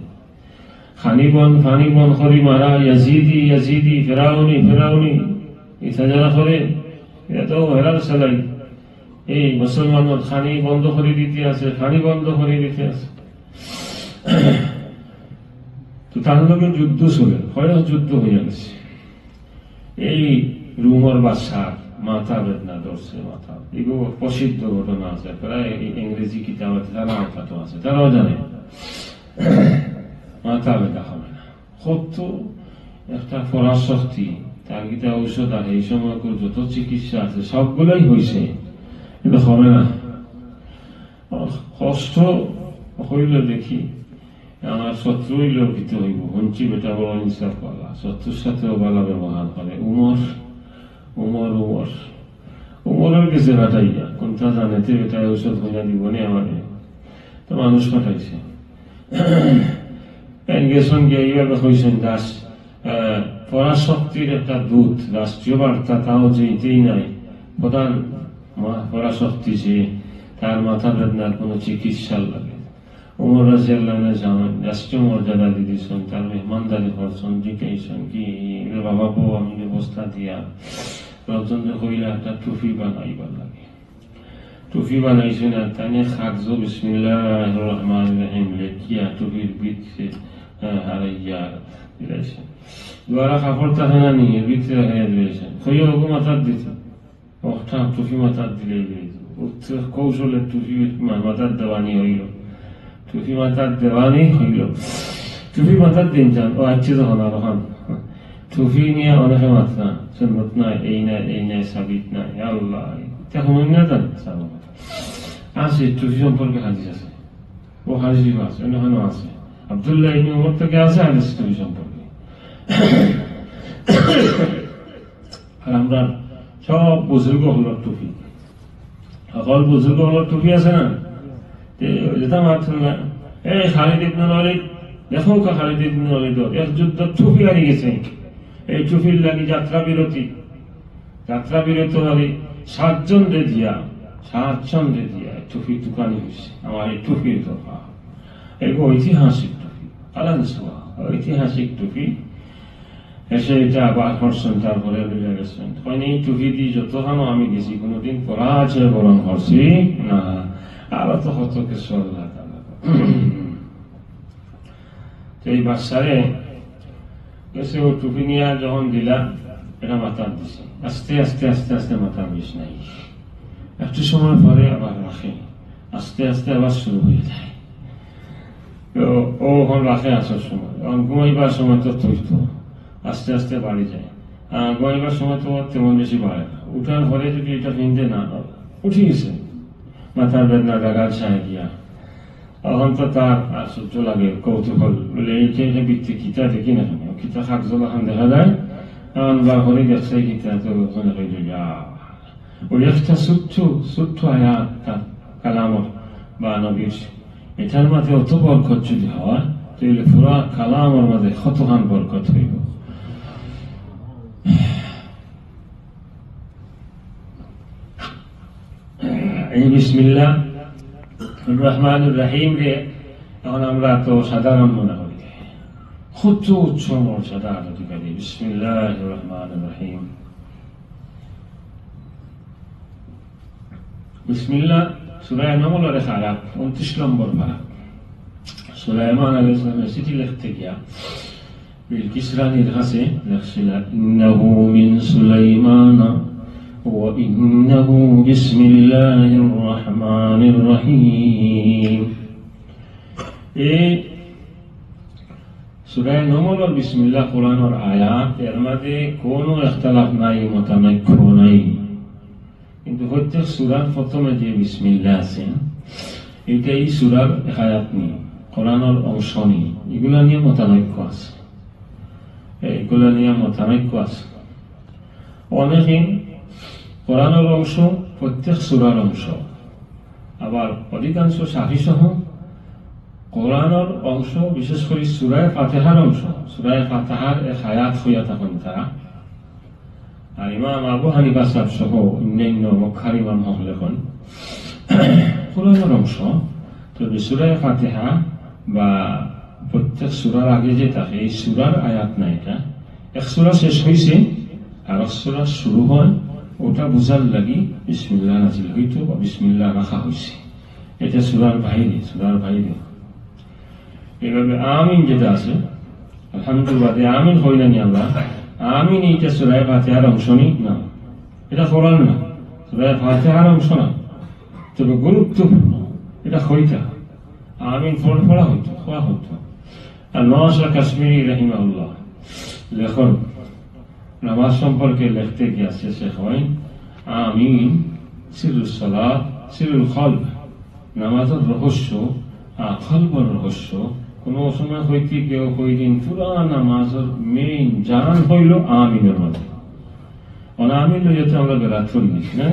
খানি বন, পানি বন করি মারা, ইয়াজিদি, ইয়াজিদি, ফেরাউনি, ফেরাউনি, ইতা যারা করে, এরা তো হেরার সেলাই। এই মুসলমানর খানি বন্ধ করি দিতে আছে, খানি বন্ধ করি দিতে আছে। তো তার লগে যুদ্ধ চলে, কয়েক যুদ্ধ হইয়া গেছে। এই রোমর বাদশার মাথা বেদনা ধরছে, মাথা, এগুলো প্রসিদ্ধ ঘটনা আছে, প্রায় এই ইংরেজি কিতাব আছে, তারা মাথা তো আছে, তারাও জানে। মাথা ব্যথা হবে না। কত একটা পরাশক্তি, তার কিতা ঔষধ আর এই সময় যত চিকিৎসা আছে, সবগুলোই হইছে, কিন্তু হবে না। কষ্ট হইল দেখি, আমার শত্রু হইলেও কিতা হইব, হুনছি বেটা বড় ইনসাফ করা, শত্রুর সাথেও ভালো ব্যবহার করে। উমর, উমর, উমর, উমরের গেছে পাঠাইয়া, কোনটা জানেতে বেটা ঔষধ হইয়া দিব নে আমারে, তো মানুষ পাঠাইছে। এন গেছন গিয়া এইভাবে কইছেন, দাস, আহ, পরাশক্তির একটা দূত, রাষ্ট্রীয় বার্তা, তাও যেতেই নাই। প্রধান মা-, পরাশক্তি যে, তার মাথা বেদনার কোনো চিকিৎসার লাগে। উমর রাদিয়াল্লাহু আনহু জানান, রাষ্ট্রীয় মর্যাদা দিদিছেন, তার মেহমানদারি করছেন, জিজ্ঞাসন কি, "এ বাবা বউ, আমি ব্যবস্থা দিয়া, রতনরে কইলা একটা টুপি বানাইবার লাগে।" টুপি বানাইছে না, তাইনে খাকজো বিসমিল্লাহির রহমানির রহিম লেখিয়া টুপির ভিতরে, আহ, হারাইয়া দিলাইছে। দুয়ারা কাপড় থাকে না নি, এর ভিতরে হারাইয়া দিলাইছে। কইয়া ওগো মাথার দিতে। ওটা টুপি মাথার দিলে হইল। উত্তর কৌশলে টুপি মা-, মাথার দেওয়ানি হইল। টুপি মাথার দেওয়ানি হইল। টুপি মাথার দিন যান, ও আচ্ছা তখন আর ওখান। টুপি নিয়া অনেকে মাতরা, সুন্নত নাই, এই নাই, এই নাই, সাবিত নাই। ইয়া আল্লাহ, ইতা হুনইন না জান, সাহাবা। আছে, টুপি সম্পর্কে হাদিস আছে। ও হাদিস আছে, অন্য অন্য আছে। আব্দুল্লাহ ইবনে উমর থেকে আছে হাদিস টুপি সম্পর্কে। আর আমরা সব বুজুর্গ হকলর টুপি, হকল বুজুর্গ হকলর টুপি আছে না? তে যেটা মাতরা না, এই খালিদ ইবনুল ওয়ালিদ, দেখো কা খালিদ ইবনুল ওয়ালিদ, এক যুদ্ধ টুপি হারি গেছে। এই টুপির লাগি যাত্রা বিরতি, যাত্রা বিরতি হারি সাতজনরে দিয়া, সাতজনরে দিয়া টুপি তুকানি হইছে। আমার এই টুপির কথা, এগো ঐতিহাসিক টুপি, আলান সুয়া, ঐতিহাসিক টুপি। এসে এটা আবার করছেন, তারপরে লইয়া গেছেন। কইন, "এই টুপি দি যতখানো আমি গেছি, কোনোদিন পরাজয় বরণ করছি না।" আরো তো কত কিছু আল্লাহ তাআলা। তো এই বাদশারে গেছে, ও টুপি নিয়া যখন দিলা, এটা মাথার দিছে। আস্তে আস্তে, আস্তে আস্তে মাথার বিষ নাই। একটু সময় পরে আবার রাখে, আস্তে আস্তে আবার শুরু হয়ে যায়। তো ও অখন রাখে আসার সময়, অখন ঘুমাইবার সময় তো থইতো, আস্তে আস্তে বাড়ি যায়। আর ঘুমাইবার সময় তো তেমন বেশি বাড়ে না, উঠার পরে যদি এটা ফিনতে না, উঠি গেছে, মাথার বেদনা জাগার সায় দিয়া, অখন তো তার আশ্চর্য লাগে, কৌতূহল, বলে, "এইটা, এটা ভিতরে কিতা দেখি না কেনে? কিতা কাগজ লাখান দেখা যায়?" অখন বার করি দেখছে কিতা, তো অখন কই যে, "ইয়া।" ওই একটা ছোট্ট, ছোট্ট আয়াত তার কালামর বা নবীর, এটার মাঝে অত বরকত যদি হয়, তাহলে পুরা কালামর মাঝে কতখান বরকত হইব। এই বিসমিল্লাহ রহমানুর রহিম রে এখন আমরা তো সাধারণ মনে করি, কত উচ্চ মর্যাদার অধিকারী। বিসমিল্লাহ রহমানুর রহিম। বিসমিল্লাহ, সূরা নমলর এক আয়াত, ঊনত্রিশ নম্বর পারা। সুলাইমান আলাইহিস সালামের চিঠি লিখতে গিয়া বিলকিস রানীর কাছে লেখছিলা, "ইন্নাহু মিন সুলাইমানা ওয়া ইন্নাহু বিসমিল্লাহির রহমানির রহিম।" এই সূরা নমলর বিসমিল্লাহ কোরআনর আয়াত, এর মাঝে কোনো ইখতিলাফ নাই, মতানৈক্য নাই। কিন্তু প্রত্যেক সূরার প্রথমে যে বিসমিল্লাহ আছে, এটা এই সূরার এক আয়াত নি, কোরআনর অংশ নি, এগুলা নিয়ে মতানৈক্য আছে। এইগুলা নিয়ে মতানৈক্য আছে। অনেকে কোরআনর অংশ, প্রত্যেক সূরার অংশ, আবার অধিকাংশ সাফি সহ কোরআনর অংশ, বিশেষ করে সূরায়ে ফাতিহার অংশ, সূরায়ে ফাতিহার এক আয়াত হইয়া থাকেন তারা। আর ইমাম আবু হানিফা সাহেব সহ অন্যান্য মক্কার ইমাম হকলে কইন কোরআনর অংশ। তবে সূরায়ে ফাতিহা বা প্রত্যেক সূরার আগে যে থাকে, এই সূরার আয়াত না এটা। এক সূরা শেষ হইছে, আর এক সূরা শুরু হয়, ওটা বুঝার লাগি বিসমিল্লাহ নাজিল হইতো বা বিসমিল্লাহ রাখা হইছে। এটা সূরার বাইরে, সূরার বাইরে। এইভাবে আমিন যেটা আছে, আলহামদুলিল্লাহ বাদে আমিন কই না নি আমরা? আমিন এইটা সূরায়ে ফাতিহার অংশ নি? না, এটা কোরআন না, সূরায়ে ফাতিহার অংশ না, তবে গুরুত্বপূর্ণ। এটা কইতা, আমিন পড়-, পড়া হইতো, কওয়া হইতো। আর নওয়াজ শাহ কাশ্মীরি রহিমাহুল্লাহ লেখক, নামাজ সম্পর্কে লেখতে গিয়া শেষে কইন, "আমিন সিরুস সালাত, সিরুল কলব।" নামাজর রহস্য আর কলবর রহস্য। কোনো সময় হইতে কেউ কইদিন পুরা নামাজর মেইন জান হইল আমিনর মাঝে। অন আমিন লইয়া তো আমরা বেড়াত করি, না?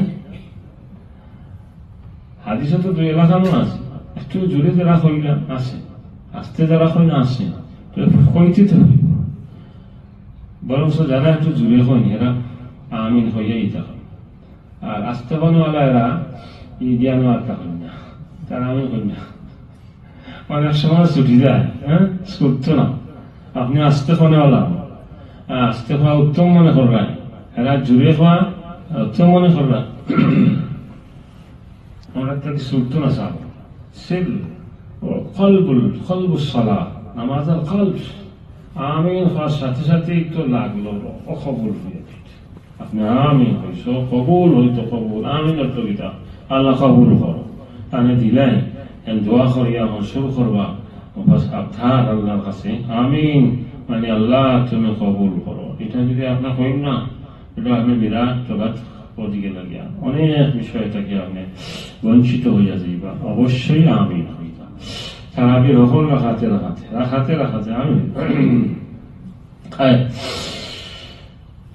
হাদিসে তো দুই এলাকানো আছে, একটু জোরে যারা কইলা আছে, আস্তে যারা কইলা আছে, তো কইতে তো হইব। বরং যারা একটু জোরে কইন, এরা আমিন হইয়াই থাকে। আর আস্তে কইনওয়ালা এরা ই দিয়া নোয়ার তা কইন না, তারা আমিন কইন না। অনেক সময় ছুটি যায়, হ্যাঁ, ছুটতো না। আপনি আস্তে কইনওয়ালা, আস্তে কওয়া উত্তম মনে করলেন, এরা জোরে কওয়া উত্তম মনে করলেন। আমরা তাকে ছুটতো না, সাহেব। সিল ও কলবুল, কলবুস সালাহ, নামাজর কলব। আমিন হওয়ার সাথে সাথেই তো লাগলো, ও কবুল হয়ে গেছে। আপনি আমিন কইছো, কবুল হইতো কবুল, আমিন অর্থ কিতা? আল্লাহ কবুল করো। তানে দিলাই, এন দোয়া করিয়া আমার শুরু করবা, বাস আপনার আল্লাহর কাছে আমিন, মানে আল্লাহ তুমি কবুল করো। এটা যদি আপনি কইন না, এটা আপনি বিরাট জগৎ ওদিকে লাগিয়া অনেক বিষয় থাকি আপনি বঞ্চিত হইয়া যাইবা। অবশ্যই আমিন হইবা। তারাবির হকল রাখাতে রাখাতে, রাখাতে রাখাতে আমিন। আয়।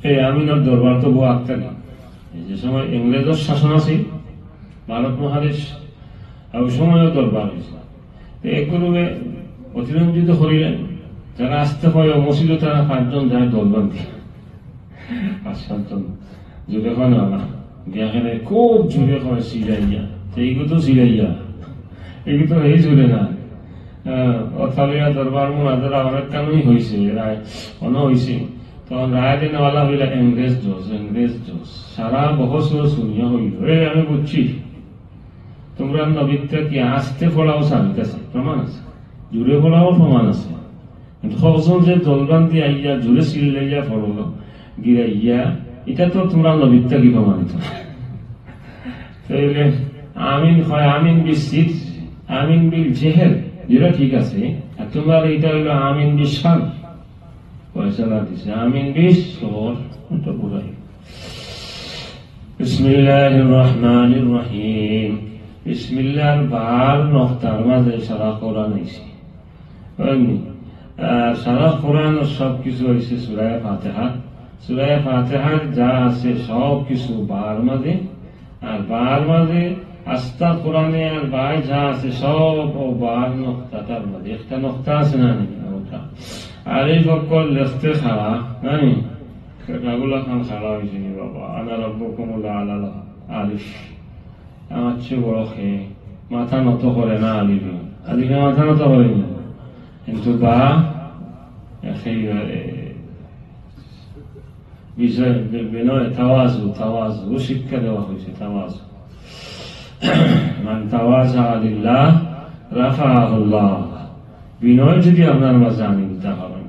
এই আমিনর দরবার তো বউ আক্তারি। এই যে সময় ইংরেজর শাসন আছে, ভারত মহাদেশ, আর ওই সময়ও দরবার হয়েছে। তো এক গ্রুপে অতিরঞ্জিত করিলেন, যারা আস্তে কয় মসজিদও তারা পাঁচজন যায় দলবান্ধি। পাঁচ সাতজন জোরে কয় না, না। গিয়া এখানে খুব জোরে কয় সিলাইয়া। তো এইগু তো সিলাইয়া। এইগু তো এই জোরে না। আহ, অথালিয়া দরবার মুনাজারা অনেক কানুনি হয়েছে, রায় অন হয়েছে। তখন রায় দেনেওয়ালা হইলা ইংরেজ জজ, ইংরেজ জজ। সারা বহস ও শুনিয়া হইল, "এ, আমি বুঝছি, তোমরা নবীর থাকি আস্তে পড়াও সাবিত আছে, প্রমাণ আছে। জোরে পড়াও প্রমাণ আছে। কিন্তু কতজন যে দলবান্ধি আইয়া জোরে চিল্লাইয়া পড়লো, গিরাইয়া, এটা তো তোমরা নবীর থাকি প্রমাণিত।" তাইলে আমিন হয় আমিন বিল সির, আমিন বিল জেহের, দুইটা ঠিক আছে। আর তোমার এটা হইলো আমিন বিল শার। ফয়সালা দিছে আমিন বিল সর, এটা পুরাই। বিসমিল্লাহির রহমানির রহিম। বিসমিল্লাহর বার নক্তার মাঝে সারা কোরআন আইছে। বুঝলি? আর সারা কোরআন সব কিছু হইছে সূরায়ে ফাতিহা। সূরায়ে ফাতিহার যা আছে সব কিছু বার মাঝে, আর বার মাঝে আস্তা কোরআনে আর বায় যা আছে সব ও বার নক্তাটার মাঝে। একটা নক্তা আছে না নি? ওটা। আর এই ফক্কর লেখতে খাড়া, জানি? সেটাগুলা খান খাড়া হইছে নি বাবা। আনা রব্বুকুমুল আলা, আলিফ। আমার চেয়ে বড় খে, মাথা নত করে না আলিফে। আলিফে মাথা নত করে না। কিন্তু বা একেবারে বিজয়, বি-, বিনয়, তাওয়াজু, তাওয়াজু শিক্ষা দেওয়া হয়েছে, তাওয়াজু। মান তাওয়াজা লিল্লাহ রাফাহুল্লাহ। বিনয় যদি আপনার মাঝে আনি দিতে পারেন,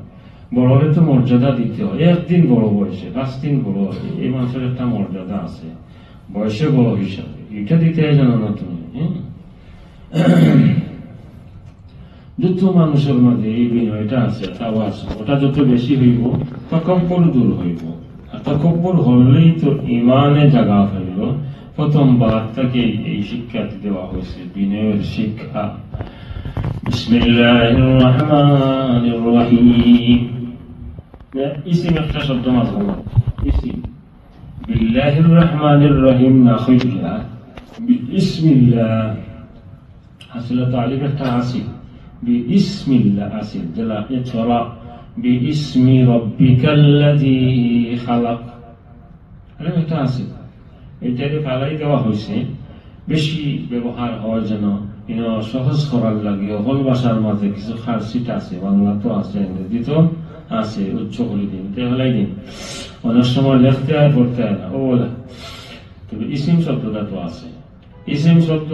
বড়রে তো মর্যাদা দিতে হয়। একদিন বড় বয়সে, পাঁচ দিন বড় হবে, এই মানুষের একটা মর্যাদা আছে, বয়সে বড় হিসাবে। এটা দিতে হয় জানো না তুমি, হ্যাঁ? যত মানুষের মাঝে এই বিনয়টা আছে, তাওয়াজু, ওটা যত বেশি হইব, তাকাব্বুর দূর হইব। আর তাকাব্বুর হলেই তো ইমানে জাগা হইল। প্রথম বার থেকে এই শিক্ষা দেওয়া হয়েছে, বিনয়ের শিক্ষা। বিসমিল্লাহির রহমানির রহিম। ইসিম একটা শব্দ মাঝে বলো। ইসিম। বিল্লাহির রহমানির রহিম না হইয়া বিসমিল্লাহ। আসলে তো আলিফ একটা আছে। বিসমিল্লাহ আছে। যেলা এ ছড়া বিসমি রব্বিকাল্লাযী খালাক। আলিফ একটা আছে। এটারে ফালাই দেওয়া হয়েছে। বেশি ব্যবহার হয় যেন, ইনো সহজ করার লাগি। অকল ভাষার মাঝে কিছু খারসিট আছে, বাংলা তো আছে, ইংরেজি তো আছে, উচ্চ করে দিন, তে ফালাই দিন। অনেক সময় লেখতে হয়, পড়তে হয় না, ও বলে। তবে ইসিম শব্দটা তো আছে। ইসিম শব্দ,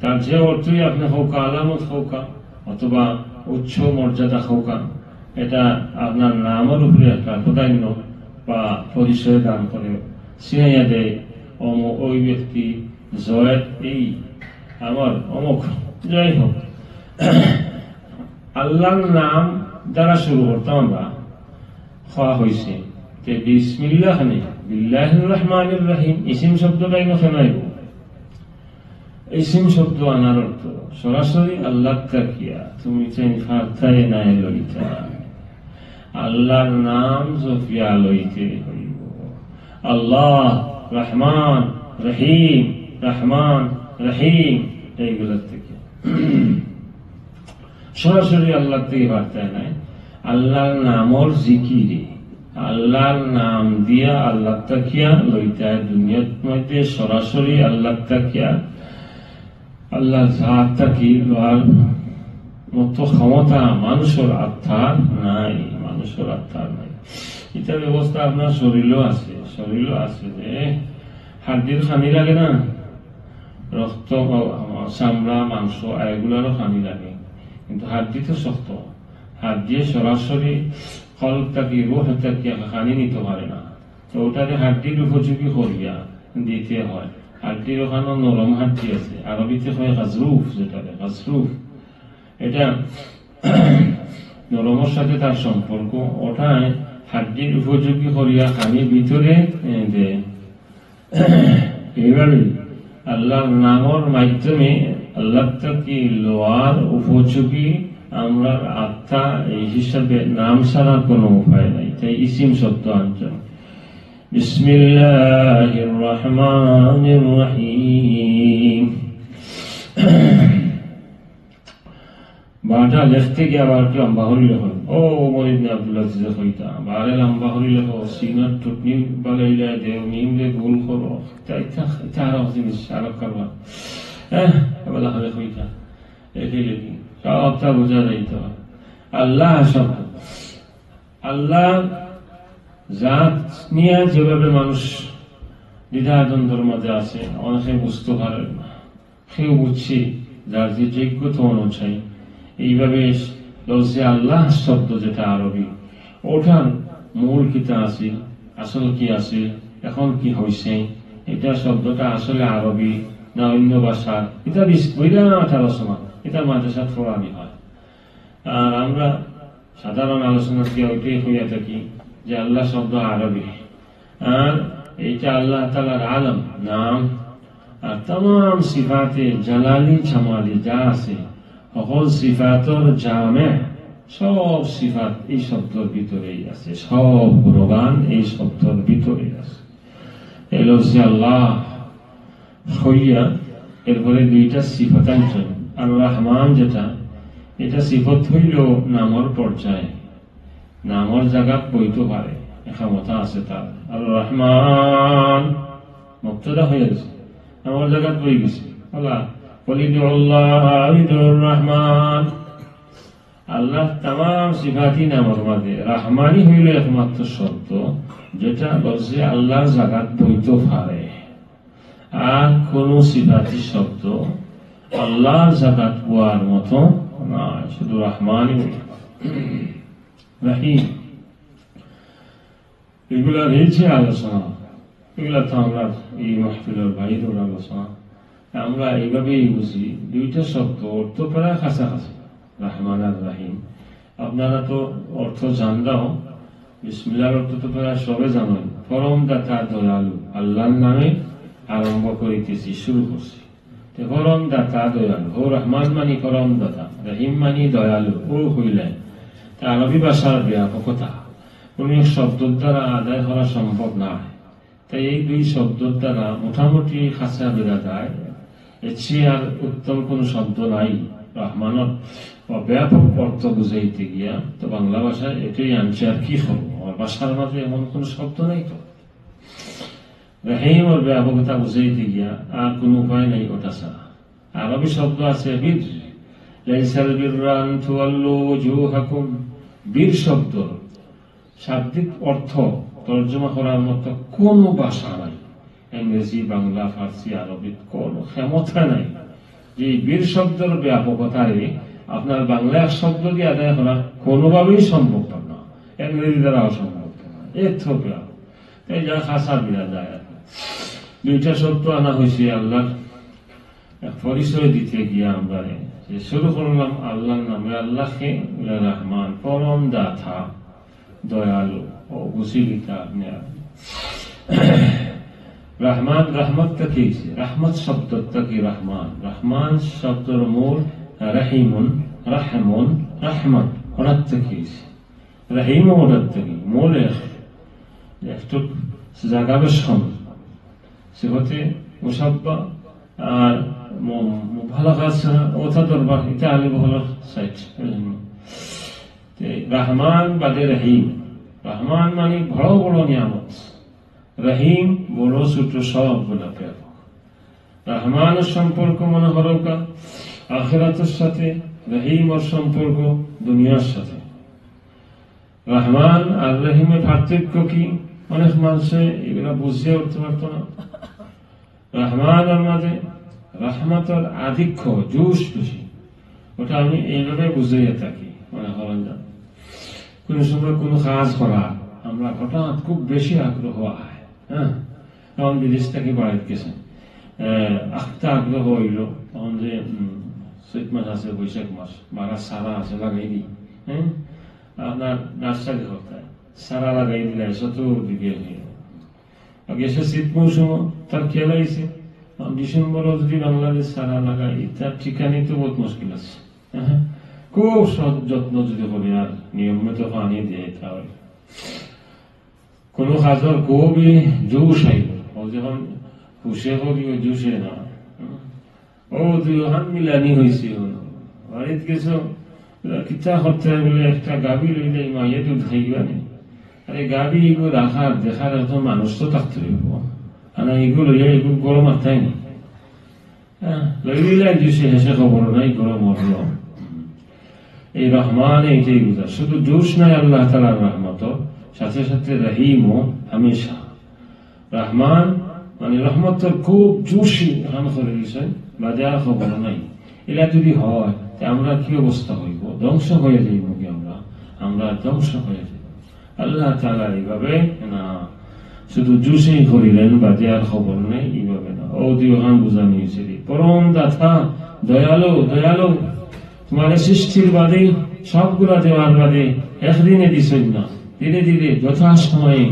তার যে অর্থই আপনি হউকা, আলামত হউকা, অথবা উচ্চ মর্যাদা হউকা, এটা আপনার নামের উপরে একটা প্রাধান্য বা পরিচয় দান করে, চিনাইয়া দেয়, অমুক, ওই ব্যক্তি, জয়েদ, এই আমার অমুক, যাই হোক। আল্লাহর নাম দ্বারা শুরু করতাম আমরা, খাওয়া হইছে। তে বিসমিল্লাহ খানি, বিল্লাহির রহমানির রহিম, ইসিম শব্দটাই না শোনাইব। ইসিম শব্দ আনার অর্থ সরাসরি আল্লাহ তাকিয়া, তুমি চাই ফারতায় নাই লইতা। আল্লাহর নাম জপিয়া লইতে হইব। আল্লাহ, রহমান, রহিম, রহমান, রহিম, এইগুলোর থেকে। সরাসরি আল্লাহ থেকে বার্তায় নাই, আল্লাহর নামর জিকিরে, আল্লাহর নাম দিয়া আল্লাহ তাকিয়া লইতায়। দুনিয়ার মধ্যে সরাসরি আল্লাহ তাকিয়া, আল্লাহর জাত তাকি লওয়ার মতো ক্ষমতা মানুষের আত্মার নাই, মানুষের আত্মার নাই। এটা ব্যবস্থা আপনার শরীরও আছে, শরীরও আছে যে হাড্ডির খানি লাগে না, রক্ত, চামড়া, মাংস, এগুলারও খানি লাগে, কিন্তু হাড্ডি তো শক্ত। হাড্ডিয়ে সরাসরি কলব থাকি, রুহ থাকি খানি নিতে পারে না। তো ওটারে হাড্ডির উপযোগী করিয়া দিতে হয়। হাড্ডির ওখানে নরম হাড্ডি আছে, আরবিতে হয় গাজরুফ, যেটাকে গাজরুফ। এটা নরমের সাথে তার সম্পর্ক, ওটায় হাড্ডির উপযোগী করিয়া খানি ভিতরে, এ, দেয়। এইভাবে আল্লাহর নামর মাধ্যমে আল্লাহ তাকি লওয়ার উপযোগী আমরার আত্মা, এই হিসাবে নাম ছাড়া কোনো উপায় নাই। তাই ইসিম শব্দ আনছেন। বিসমিল্লাহির রহমানির রহিম। বাটা লেখতে গিয়া আবার একটু লম্বা করি লেখো। ও ওমর ইবনে আব্দুল আজিজে কইতা, বারে লম্বা করি লেখো, সিনার টুটনি বালাইলা দেও, মিমরে গোল করো। ইতা, ইতা, ইতা আরো জিনিস, আরো কারবার। হ্যাঁ, এবার লাখালে কইতা। একে লেখি। সবটা বোঝা যাইতো। আল্লাহ শব্দ। আল্লাহ জাত নিয়া যেভাবে মানুষ দ্বিধাদ্বন্দ্বর মাঝে আছে, অনেকে বুঝতে পারে না। কেউ বুঝছি যার যে যোগ্যতা অনুযায়ী। এইভাবে লফজে আল্লাহ শব্দ যেটা আরবি, ওটার মূল কিতা আছে, আসল কি আছে, এখন কি হইছে, ইটা শব্দটা আসলে আরবি না অন্য ভাষা, ইটা বিশ-, বিরাট আলোচনা, ইটা মাদ্রাসাত পড়ানি হয়। আর আমরা সাধারণ আলোচনা দিয়া ওইটাই হইয়া থাকি যে আল্লাহ শব্দ আরবি, আর এইটা আল্লাহ তাআলার আলম, নাম, আর তামাম সিফাতে জালালি জামালি যা আছে, সকল সিফাতর জামে, সব সিফাত এই শব্দর ভিতরেই আছে, সব গুণগান এই শব্দর ভিতরেই আছে। এই লফজে আল্লাহ হইয়া এরপরে দুইটা সিফত আনছেন। আর রহমান যেটা, এটা সিফত হইল নামর পর্যায়ে, নামর জাগাত বইতো পারে, ক্ষমতা আছে তার। আর রহমান মুবতাদা হয়ে গেছে, নামর জাগাত বই গেছে। আল্লাহ, "কুল উদুল্লাহ আও উদুর রহমান।" আল্লাহর তামাম সিফাতি নামর মাঝে রহমানি হইল একমাত্র শব্দ, যেটা লফজে আল্লাহর জাগাত বইতো পারে। আর কোনো সিফাতি শব্দ আল্লাহর জাগাত বওয়ার মতো নয়, শুধু রহমানই বইতো পারে। রহিম, এগুলা রয়েছে আলোচনা, এগুলা তো আমরা এই মাহফিলের বাইরের আলোচনা। আমরা এইভাবেই বুঝি, দুইটা শব্দ অর্থ প্রায় কাছাকাছি, রহমান আর রহিম। আপনারা তো অর্থ জানরাও, বিসমিল্লাহর অর্থ তো প্রায় সবে জানেন, পরম দাতা দয়ালু, আল্লাহর নামে আরম্ভ করিতেছি, শুরু করছি। তে পরম দাতা দয়ালু, ও রহমান মানি পরম দাতা, রহিম মানি দয়ালু, ও হইলেন তা আরবি ভাষার ব্যাপকতা, কোনো এক শব্দর দ্বারা আদায় করা সম্ভব নয়। তাই এই দুই শব্দর দ্বারা মোটামুটি খাসা বেড়া যায়, এর চেয়ে আর উত্তম কোনো শব্দ নাই। রহমানর ব্যাপক অর্থ বুঝাইতে গিয়া তো বাংলা ভাষায় এটাই আনছে, আর কি করবো, আমার ভাষার মাঝে এমন কোনো শব্দ নাই তো। রহিমর ব্যাপকতা বুঝাইতে গিয়া আর কোনো উপায় নাই ওটা ছাড়া। আরবি শব্দ আছে বীর, লাইসাল বিররা আন তুওয়াল্লু উজুহাকুম। বীর শব্দ শাব্দিক অর্থ তর্জমা করার মতো কোনো ভাষা নাই, ইংরেজি, বাংলা, ফার্সি, আরবিত কোনো ক্ষমতা নাই যে এই বীর শব্দর ব্যাপকতারে আপনার বাংলা এক শব্দ দিয়ে আদায় করা কোনোভাবেই সম্ভব না, ইংরেজি দ্বারাও সম্ভব না, এত ব্যাপক। তাই যা খাসা বিড়া যায় আর কি। দুইটা শব্দ আনা হয়েছে আল্লাহর পরিচয় দিতে গিয়া আমরা যে শুরু করলাম আল্লাহর নামে। আল্লাহকে বলে রহমান, পরম দাতা, দয়ালু। ও বুঝি দিতা আপনি আর। রহমান রহমত থাকি হইছে, রহমত শব্দ থাকি রহমান। রহমান শব্দর মূল রহিমুন, রহমুন, রহমত, ওটার থাকি হইছে। রহিমও ওটার থাকি, মূল এক, একটু জাগা বেশ কম। সিফতে মুশাব্বা আর মু-, মুবালাগা ছাড়া ওটা দরবার, এটা আলি বহলর সাইড। তে রহমান বাদে রহিম। রহমান মানে বড় বড় নিয়ামত, রহিম বড় ছোট সব গুলা ব্যাপক। রহমানর সম্পর্ক মনে করউক্কা আখিরাতর সাথে, রহিমর সম্পর্ক দুনিয়ার সাথে। রহমান আর রহিমে পার্থক্য কি? অনেক মানুষে এগুলা বুঝিয়া উঠতে পারতো না। রহমানর মাঝে রহমতর আধিক্য, জোশ বেশি। ওটা আমি এইভাবে বুঝাইয়া থাকি, মনে করেন যে কোনো সময় কোনো কাজ করা, আমরা হঠাৎ খুব বেশি আগ্রহ হয়, হ্যাঁ, তখন বিদেশ থেকে বাড়িত গেছে, আহ, আখতা আগ্রহ হইল, তখন যে, উম, চৈত মাস আছে, বৈশাখ মাস, বাগার সারা আছে, লাগাই দিই, হ্যাঁ, আপনার নার্সারি হতায় সারা লাগাই দিলে চতুর্দিকে হয়ে। আর গেছে শীত মৌসুম, তার খেয়াল আইছে, আর ডিসেম্বরও যদি বাংলাদেশ সারা লাগাই, তার ঠিকানি তো বহুত মুশকিল আছে। হ্যাঁ, খুব সৎ যত্ন যদি করি আর নিয়মিত পানি দেয়, তাহলে কোনো কাজর খুবই জোশ আইব। ও যখন হুশে করি, ওই জোশে না। ও দুই হাত মিলানি হইছে, ও বাড়িত গেছো, কিতা করতে হয় বলে, একটা গাভী লইলে এই মাইয়ে দুধ খাইবা নি। আরে গাভী এগু রাখার দেখার একজন মানুষ তো থাকতে হইব, আর না এগু লইয়া এগু গরম আত্মাই নি। হ্যাঁ, লইলিলা জুসে হেসে খবর নাই, গরম হলো। এই রহমান এইটাই বুঝা, শুধু জোশ নাই আল্লাহ তাআলার রহমত, সাথে সাথে রহিমও হামেশা। রহমান মানে রহমতর খুব জোশি হান করে দিয়েছেন, বাদে আর খবর নাই। এলা যদি হয়, তে আমরা কি অবস্থা হইব? ধ্বংস হয়ে যাইব কি আমরা? আমরা ধ্বংস হয়ে যাইব। আল্লাহ তাআলা এইভাবে না। শুধু জুশেই করিলেন, বাদে আর খবর নাই, এইভাবে না। ও দিও খান বুঝানি হয়েছে রে। পরম দাতা, দয়ালু, দয়ালু, তোমার সৃষ্টির বাদে সবগুলা দেওয়ার বাদে একদিনে দিছইন না, ধীরে ধীরে যথাসময়ে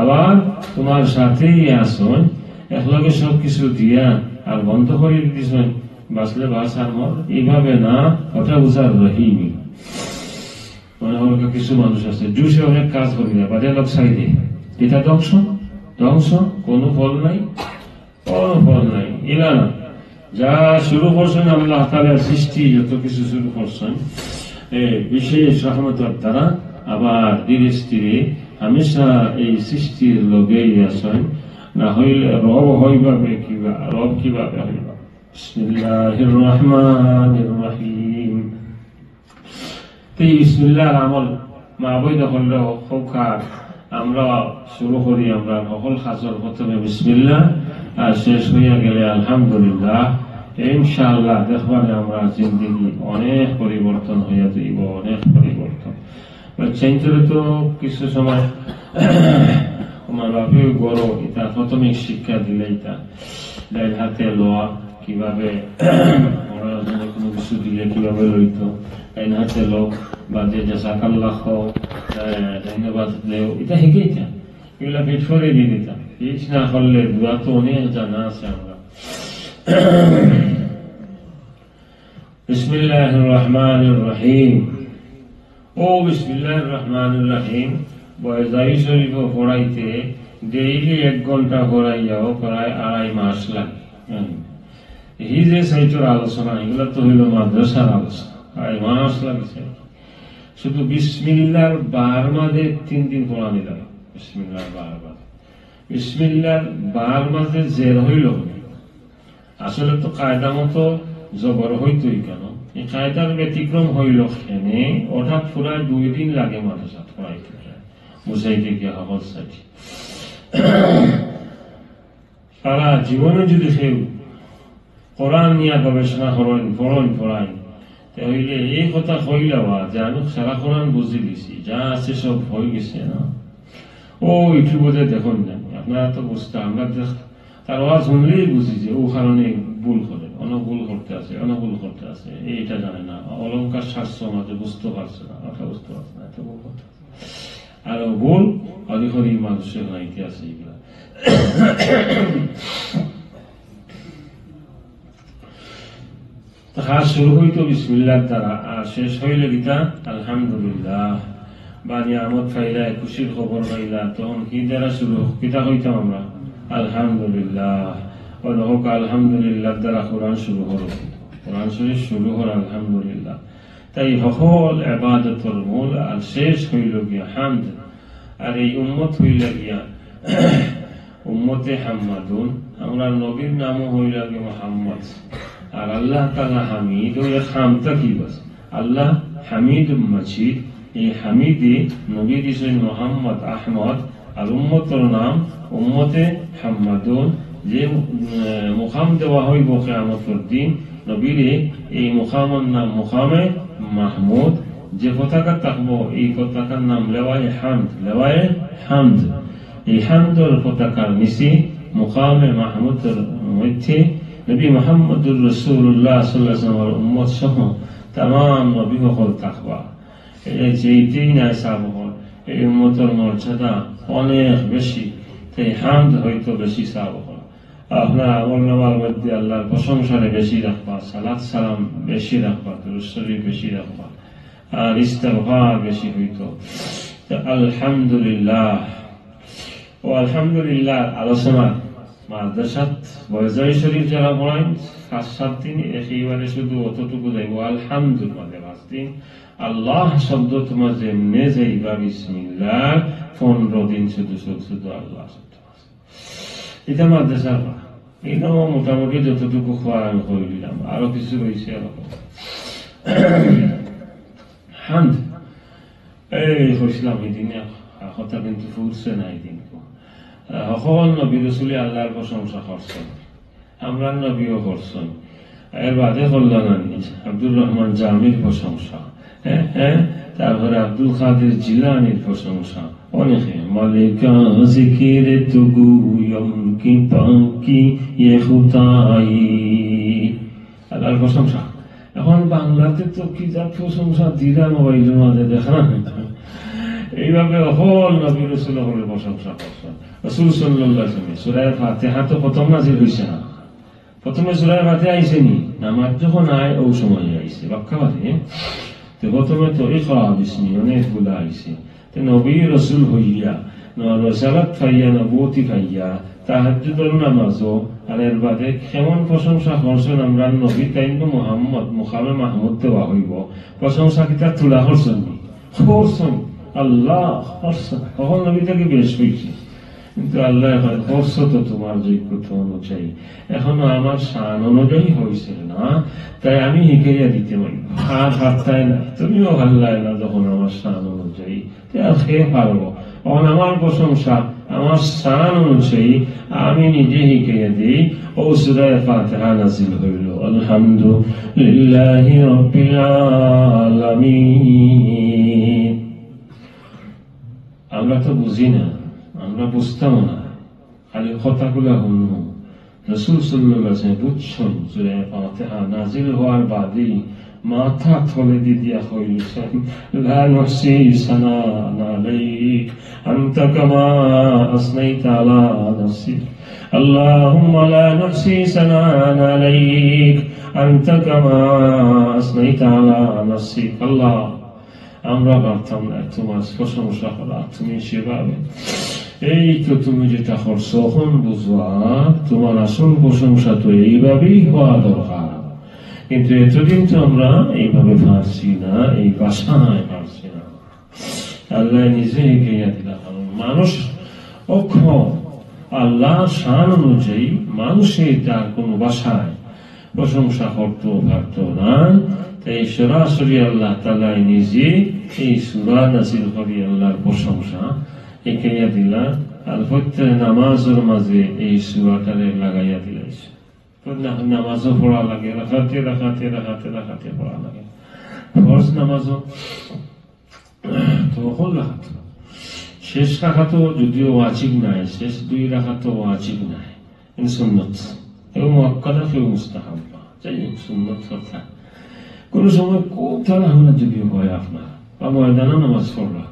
আবার তোমার সাথেই আসন, একলগে সব কিছু দিয়া আর বন্ধ করে দিছইন, বাঁচলে বাঁচ আর মর, এইভাবে না, ওটা বুঝার রহিমি। মনে হয় কিছু মানুষ আছে, জুশে অনেক কাজ করি না, বাদে লোক ছাড়ি দেয়। এটা ধ্বংস, ধ্বংস, কোনো ফল নাই, কোনো ফল নাই। ইলা না, যা শুরু করছেন আল্লাহ তাআলার সৃষ্টি, যত কিছু শুরু করছেন, এ, বিশেষ রহমতের দ্বারা আবার ধীরে স্থিরে হামেশা এই সৃষ্টির লগেই আছেন। না হইলে রব হইভাবে কিবা, রব কিভাবে হইবা? বিসমিল্লাহির রহমানির রহিম। তো এই বিসমিল্লাহর আমল মা বই দখল হউক আর আমরা শুরু করি, আমরা হকল কাজর প্রথমে বিসমিল্লাহ আর শেষ হইয়া গেলে আলহামদুলিল্লাহ। ইনশাআল্লাহ দেখবানে আমরা জিন্দেগি অনেক পরিবর্তন হইয়া যাইব, অনেক পরিবর্তন। চেঞ্জরে তো কিছু সময় আমার বাপে গরো এটা প্রথমে শিক্ষা দিলে এটা ডাইন হাতে লওয়া, কিভাবে ওরা যদি কোনো কিছু দিলে কিভাবে লইতো, ডাইন হাতে লো, বাদে জাজাকাল্লাহ কও, আহ, ধন্যবাদ দেও, এটা শিখেইতা। এগুলা পিঠ করে দিয়ে দিতাম। পিঠ না করলে দোয়া তো অনেক জানা আছে আমরা। বিসমিল্লাহির রহমানির রহিম। ও বিসমিল্লাহির রহমানির রহিম, বয়জাবি শরীফ পড়াইতে ডেইলি এক ঘন্টা পড়াইয়াও প্রায় আড়াই মাস লাগে। হুম। এই যে সাইটর আলোচনা, এগুলা তো হইল মাদ্রাসার আলোচনা, আড়াই মাস লাগছে। শুধু বিসমিল্লার বার মাঝে তিন দিন পড়ানি লাগে, বিসমিল্লার বার মাঝে। বিসমিল্লার বার মাঝে জের হইল না। আসলে তো কায়দা মতো জবর হইতই কেন? এই কায়দার ব্যতিক্রম হইল কেনে? হঠাৎ পুরা দুই দিন লাগে মাদ্রাসাত পড়াইতে, বুঝাইতে গিয়া হকল সাথী। সারা জীবনে যদি কেউ কোরআন নিয়া গবেষণা করইন, পড়ইন, পড়াইন, তে হইলে এই কথা কইলাওয়া যে আমি সারা কোরআন বুঝি লিছি, যা আছে সব হয়ে গেছে না? ও YouTube-এ দেখুন না, আপনারা তো বুঝতে, আমরা দেখ-, তার ওয়াজ শুনলেই বুঝি যে ও কারণে ভুল করে, অন্য ভুল করতে আছে, অন্য ভুল করতে আছে, এইটা জানে না, অলংকার শাস্ত্র মাঝে বুঝতে পারছে না, মাথা বুঝতে পারছে না, এত ভুল করতে আছে। আর ও ভুল হরি হরি মানুষের বানাইতে আছে এগুলা। তো কাজ শুরু হইতো বিসমিল্লাহর দ্বারা, আর শেষ হইলে কিতা? আলহামদুলিল্লাহ। বা নিয়ামত পাইলা, খুশির খবর পাইলা, তখন কি দ্বারা শুরু হোক? কিতা কইতাম আমরা? আলহামদুলিল্লাহ। অন্য হোক, আলহামদুলিল্লাহর দ্বারা কোরআন শুরু হলো। কোরআন শরীফ শুরু হল আলহামদুলিল্লাহ। তাই হকল ইবাদতর মূল আর শেষ হইল গিয়া হামদ। আর এই উম্মত হইল গিয়া উম্মতে হাম্মাদুন। আমরা নবীর নামও হইল গিয়া মোহাম্মদ। আর আল্লাহ তাআলা হামিদ, ওই হামদটা কি বাস? আল্লাহ হামিদ মাজিদ। এই হামিদে নবী দিছেন মোহাম্মদ আহমদ, আর উম্মতর নাম উম্মতে হাম্মাদুন। যে, উম, মুকাম দেওয়া হইব কিয়ামতর দিন নবীরে, এই মুকামর নাম মুকামে মাহমুদ। যে পতাকা থাকবো, এই পতাকার নাম লেওয়ায়ে হামদ, লেওয়ায়ে হামদ। এই হামদর পতাকার নিচে মুকামে মাহমুদর মধ্যে নবী মুহাম্মদুর রাসূলুল্লাহ সাল্লাল্লাহু আলাইহি ওয়াসাল্লামর উম্মত সহ তামাম নবী হকল থাকবা। এই যে ইতেই নাই সাহাব হকল, এই উম্মতর মর্যাদা অনেক বেশি। তাই হামদ হয়তো বেশি সাহাব হকল। আপনার আমল নামার মধ্যে আল্লাহর প্রশংসারে বেশি রাখবা, সালাত সালাম বেশি রাখবা, দুরূদ শরীফ বেশি রাখবা, আর ইস্তেগফার বেশি হইতো। তো আলহামদুলিল্লাহ। ও আলহামদুলিল্লাহ আলোচনা মাদ্রাসাত বয়জাবি শরীফ যারা পড়াইন, পাঁচ সাত দিন একেবারে শুধু অতটুকু যাইব, আলহামদুর মাঝে পাঁচ দিন। আল্লাহ শব্দ তোমার যেমনে যাইবা বিসমিল্লাহ, পনেরো দিন শুধু, শুধু, শুধু আল্লাহ শব্দ আছে। এটা মাদ্রাসার পড়া। এটাও মোটামুটি যতটুকু খোয়ার আমি করে দিলাম, আরো কিছু রয়েছে এরকম। হামদ। এই কইছিলাম এই দিনে কথা কিন্তু ফুরছে না এই দিন। আহ, হকল নবী রসুলে আল্লাহর প্রশংসা করছেন, আমরার নবীও করছেন। এর বাদে করলেন আব্দুর রহমান জামির প্রশংসা। হ্যাঁ, হ্যাঁ, তারপরে আব্দুল কাদের জিলানীর প্রশংসা। অনেকে মালিকা জিকির তু গুয়ম কি পাকি ইয়ে খুদাই। আল্লাহর প্রশংসা। এখন বাংলাতে তো কি জাত প্রশংসা দিলা মোবাইলর মাঝে দেখা না। এইভাবে হকল নবী রাসূল হকলর প্রশংসা করছেন। রাসূল সাল্লাল্লাহু আলাইহি ওয়াসাল্লাম সূরা ফাতিহা তো প্রথম নাজিল হইছে না। প্রথমে সূরা ফাতিহা আইছে নি? নামাজ যখন আয়, ও সময় আইছে। ব্যাখ্যা বাদে। তো প্রথমে তো ইকরা বিসমি অনেকগুলা আইছে। তো নবী রাসূল হইয়া, ন-, রিসালাত পাইয়া, নবুয়তি পাইয়া, তাহাজ্জুদর নামাজও, আর এর বাদে কেমন প্রশংসা করছেন আমরার নবী, তাইন তো মোহাম্মদ, মুকামে মাহমুদ দেওয়া হইব। প্রশংসা কিতা তুলা করছেন নি? করছেন। আল্লাহ, করছেন। তখন নবী থাকি বেশ হইছে। কিন্তু আল্লাহ এখন করছো তো তোমার যোগ্যতা অনুযায়ী, এখনো আমার শান অনুযায়ী হইছে না, তাই আমি হিকাইয়া দিতে পারি। আর হারতায় না, তুমিও হারলায় না যখন আমার শান অনুযায়ী, তে আর কে পারবো? এখন আমার প্রশংসা, আমার শান অনুযায়ী আমি নিজে হিকাইয়া দিই। ও সূরা ফাতিহা নাজিল হইল, আলহামদুলিল্লাহি রাব্বিল আলামিন। আমরা তো বুঝি না, আমরা বুঝতাম না, খালি কথাগুলা হুনমু। রাসূল সাল্লাল্লাহু আলাইহি ওয়াসাল্লাম বুঝছেন, সূরা ফাতিহা নাজিল হওয়ার বাদেই মাথা তলে দি দিয়া কইলেন, "লা নুহসি সানাআন আলাইক, আনতা কামা আসনাইতা আলা নাফসিক। আল্লাহুম্মা লা নুহসি সানাআন আলাইক, আনতা কামা আসনাইতা আলা নাফসিক।" আল্লাহ, আমরা পারতাম না তোমার প্রশংসা করা, তুমি সেভাবে, এই তো তুমি যেটা করছো, এখন বুঝবা তোমার আসল প্রশংসা তো এইভাবেই হওয়া দরকার। কিন্তু এতদিন তো আমরা এইভাবে পারছি না, এই ভাষায় পারছি না। আল্লাহ নিজে হিকাইয়া দিলা, কারণ মানুষ অক্ষম। আল্লাহর শান অনুযায়ী মানুষে তার কোনো ভাষায় প্রশংসা করতো পারতো না। তাই সরাসরি আল্লাহ তাআলা নিজে এই সূরা নাজিল করি আল্লাহর প্রশংসা হিকাইয়া দিলা। আর প্রত্যেক নামাজর মাঝে এই সূরাটারে লাগাইয়া দিলাইছে। তো না-, নামাজও পড়া লাগে, রাকাতে, রাকাতে, রাকাতে, রাকাতে পড়া লাগে। ফরজ নামাজও তো হকল রাকাত। শেষ রাকাতও যদিও ওয়াজিব নায়, শেষ দুই রাকাতও ওয়াজিব নায়, এন সুন্নত। কেউ মুআক্কাদা, কেউ মুস্তাহাব্বা। যাই হোক, সুন্নত কথা। কোনো সময় খুব তাড়াহুড়া যদি হয় আপনার, বা ময়দানে নামাজ পড়লা,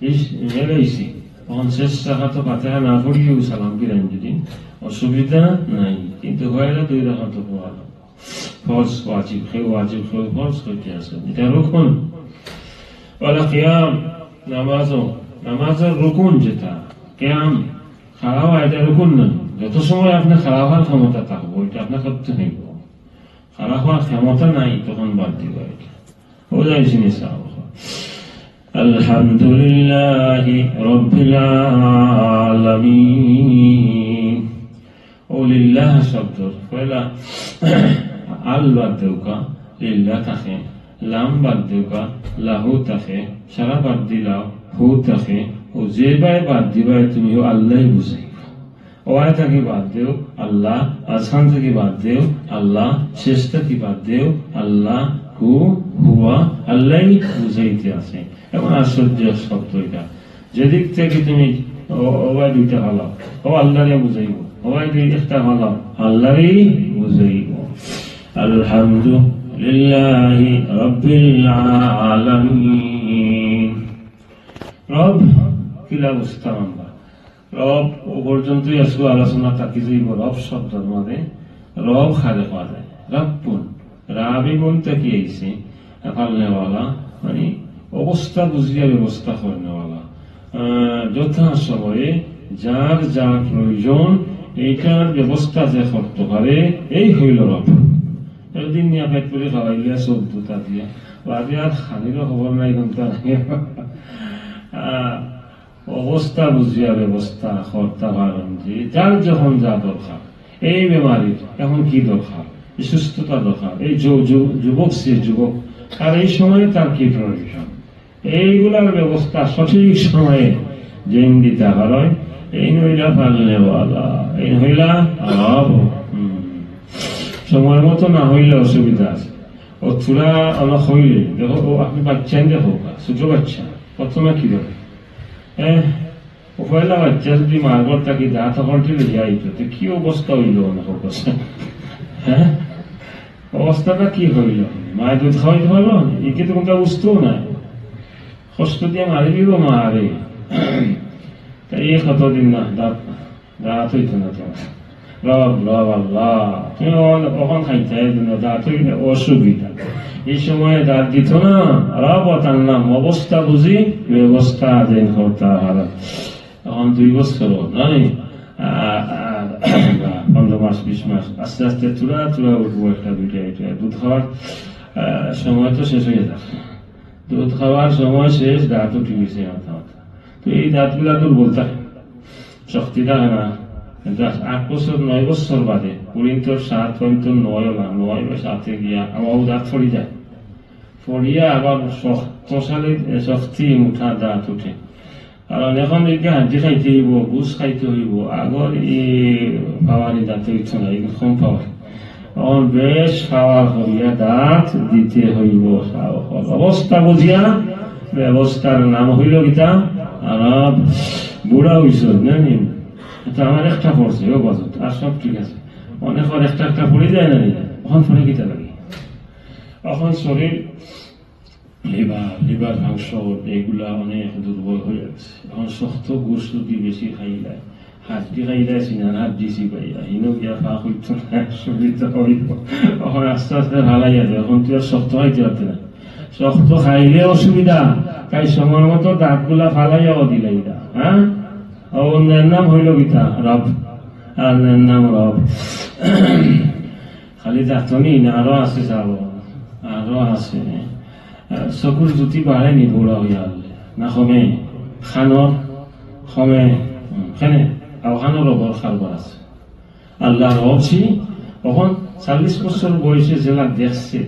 এই এলাইছি, তখন শেষ রাকাতও ফাতিহা না পড়িয়াও সালাম ফিরাইন যদি, অসুবিধা নাই। কিন্তু হয়লা দুই রাকাতও পড়া লাগে। ফরজ ওয়াজিব, কেউ ওয়াজিব, কেউ ফরজ কইতে আছে। এটা রুকুন। ওয়ালা কিয়াম, নামাজও, নামাজর রুকুন যেটা, কিয়াম, খাড়া হওয়া, এটা রুকুন না। যত সময় আপনি খাড়া হওয়ার ক্ষমতা থাকবো, এটা আপনার করতে হইব। খাড়া হওয়ার ক্ষমতা নাই, তখন বাদ দিবা এটা। বুঝাইছি নি সাহেব? আলহামদুলিল্লাহি রাব্বিল আলামিন। ও লিল্লাহ শব্দ পয়লা আল বাদ দেউকা, লিল্লাহ থাকে, লাম বাদ দেউকা, লাহু থাকে, সারা বাদ দিলাও, হু থাকে। ও যেবায় বাদ দিবায় তুমি ও আল্লাহ বুঝাইবা। ওয়াই থাকি বাদ দেও, আল্লাহ। আজহান থাকি বাদ দেও, আল্লাহ। শেষ থাকি বাদ দেও, আল্লাহ। হু, হুয়া, আল্লাহ বুঝাইতে আছে। এখন আশ্চর্য শব্দ এটা। যেদিক থাকি তুমি ও-, ওবায় দুইটা ফালাও, ও আল্লাহরে বুঝাইব। ওবায় দুই একটা ফালাও, আল্লাহরেই বুঝাইব। আলহামদুলিল্লাহি রাব্বিল আলামিন। রব কিলা বুঝতাম আমরা? রব ও পর্যন্তই আসলে আলোচনা থাকি যাইব। রব শব্দর মানে রব কারে কওয়া যায়, রাব্বুন। রাবি বলতে কি আইছে? পালনেওয়ালা, মানে অবস্থা বুঝিয়া ব্যবস্থা করনেওয়ালা। আহ, যথা সময়ে যার যা প্রয়োজন, এইটার ব্যবস্থা যে করতে পারে, এই হইল রব। একদিন নিয়া পেট পুরি খাওয়াইলে চোখ দুটা দিয়া, বাদে আর খানিরও খবর নাই, কোনটা নাই। আহ, অবস্থা বুঝিয়া ব্যবস্থা করতে পারেন যে যার যখন যা দরকার, এই বেমারির এখন কি দরকার, এই সুস্থতা দরকার, এই যু-, যু-, যুবক সে যুবক, আর এই সময়ে তার কি প্রয়োজন, এইগুলার ব্যবস্থা সঠিক সময়ে যেইন দিতা পারইন, এইন হইলা পালনেওয়ালা, এইন হইলা রব। হুম। সময় মতো না হইলে অসুবিধা আছে। ও থুড়া অনো কইলে, দেখো, ও আপনি বাচ্চা নি দেখো, ছোট বাচ্চা, প্রথমে কি করে? হ্যাঁ, ও পয়লা বাচ্চা যদি মার ঘর থাকি দাঁত হকলটি লইয়া আইতো, তো কি অবস্থা হইল অনো কও? হ্যাঁ, অবস্থাটা কি হইল? মায়ে দুধ খাওয়াইতে পারলো না? একে তো কোনটা বুঝতেও না। কষ্ট দিয়ে মারি দিব মারে। তা এই কতদিন না দাঁত, দাঁত হইতো না তোমার। রব, রব আল্লাহ, তুমি অখন, অখন খাইতে হইতো না, দাঁত হইলে অসুবিধা। এই সময়ে দাঁত দিত না, রব তার নাম অবস্থা বুঝি, ব্যবস্থা যেন করতা হারা। এখন দুই বছর নাই, আ, আ, পনেরো মাস, বিশ মাস, আস্তে আস্তে থুড়া থুড়া উঠবো, একটা দুইটা, এটা দুধ খাওয়ার, আ, সময় তো শেষ হয়ে যাবে। দুধ খাওয়ার সময় শেষ, দাঁত উঠি গেছে মাথা মাথা। তো এই দাঁতগুলা দুর্বল থাকে, শক্তি থাকে না। কিন্তু আট বছর, নয় বছর বাদে, কুড়ি তো সাত, পর্যন্ত নয় না, নয় বা সাতে গিয়া আমার দাঁত পড়ি যায়। পড়িয়া আবার শক্তিশালী, শক্তি মুঠা দাঁত উঠে। কারণ এখন এই হাড্ডি খাইতে হইব, গুস খাইতে হইব, আগর এই পাওয়ারি দাঁত হইতো না, এই কম পাওয়ার। এখন বেশ পাওয়ার করিয়া দাঁত দিতে হইব। অবস্থা বুঝিয়া ব্যবস্থার নাম হইল কিতা? আর বুড়া হইছ না নি? তো আমার একটা পড়ছে, ও বাজত, আর সব ঠিক আছে। অনেক আর একটা একটা পড়ে যায় না নি? ওখান পড়ে কিতা লাগে? এখন শরীর, লিভার, লিভার ফাংশন, এইগুলা অনেক দুর্বল হয়ে গেছে। এখন শক্ত গোস্ত যদি বেশি খাইলায়, হাড্ডি খাইলায়, সিনার হাড্ডি চিবাইয়া, হিনো গিয়া ফাঁক হইতো না, অসুবিধা হইব। এখন আস্তে আস্তে ভালাই আছে, এখন তুই আর শক্ত খাইতে পারতে না। শক্ত খাইলে অসুবিধা, তাই সময় মতো দাঁতগুলা ফালাইয়াও দিলাইলা, হ্যাঁ? ও অন্যের নাম হইল কিতা? রব। আর অন্যের নাম রব। খালি দাঁতনি না, আরো আছে, যাবো, আরো আছে। আহ, চকুর জ্যোতি বাড়েনি বুড়া হইয়া আনলে, না কমে? খানোর কমে, হুম, কেনে? আর খানোর ওপর কারবার আছে। আল্লাহ রবছি, এখন চল্লিশ বছর বয়সে যেলা দেখছে,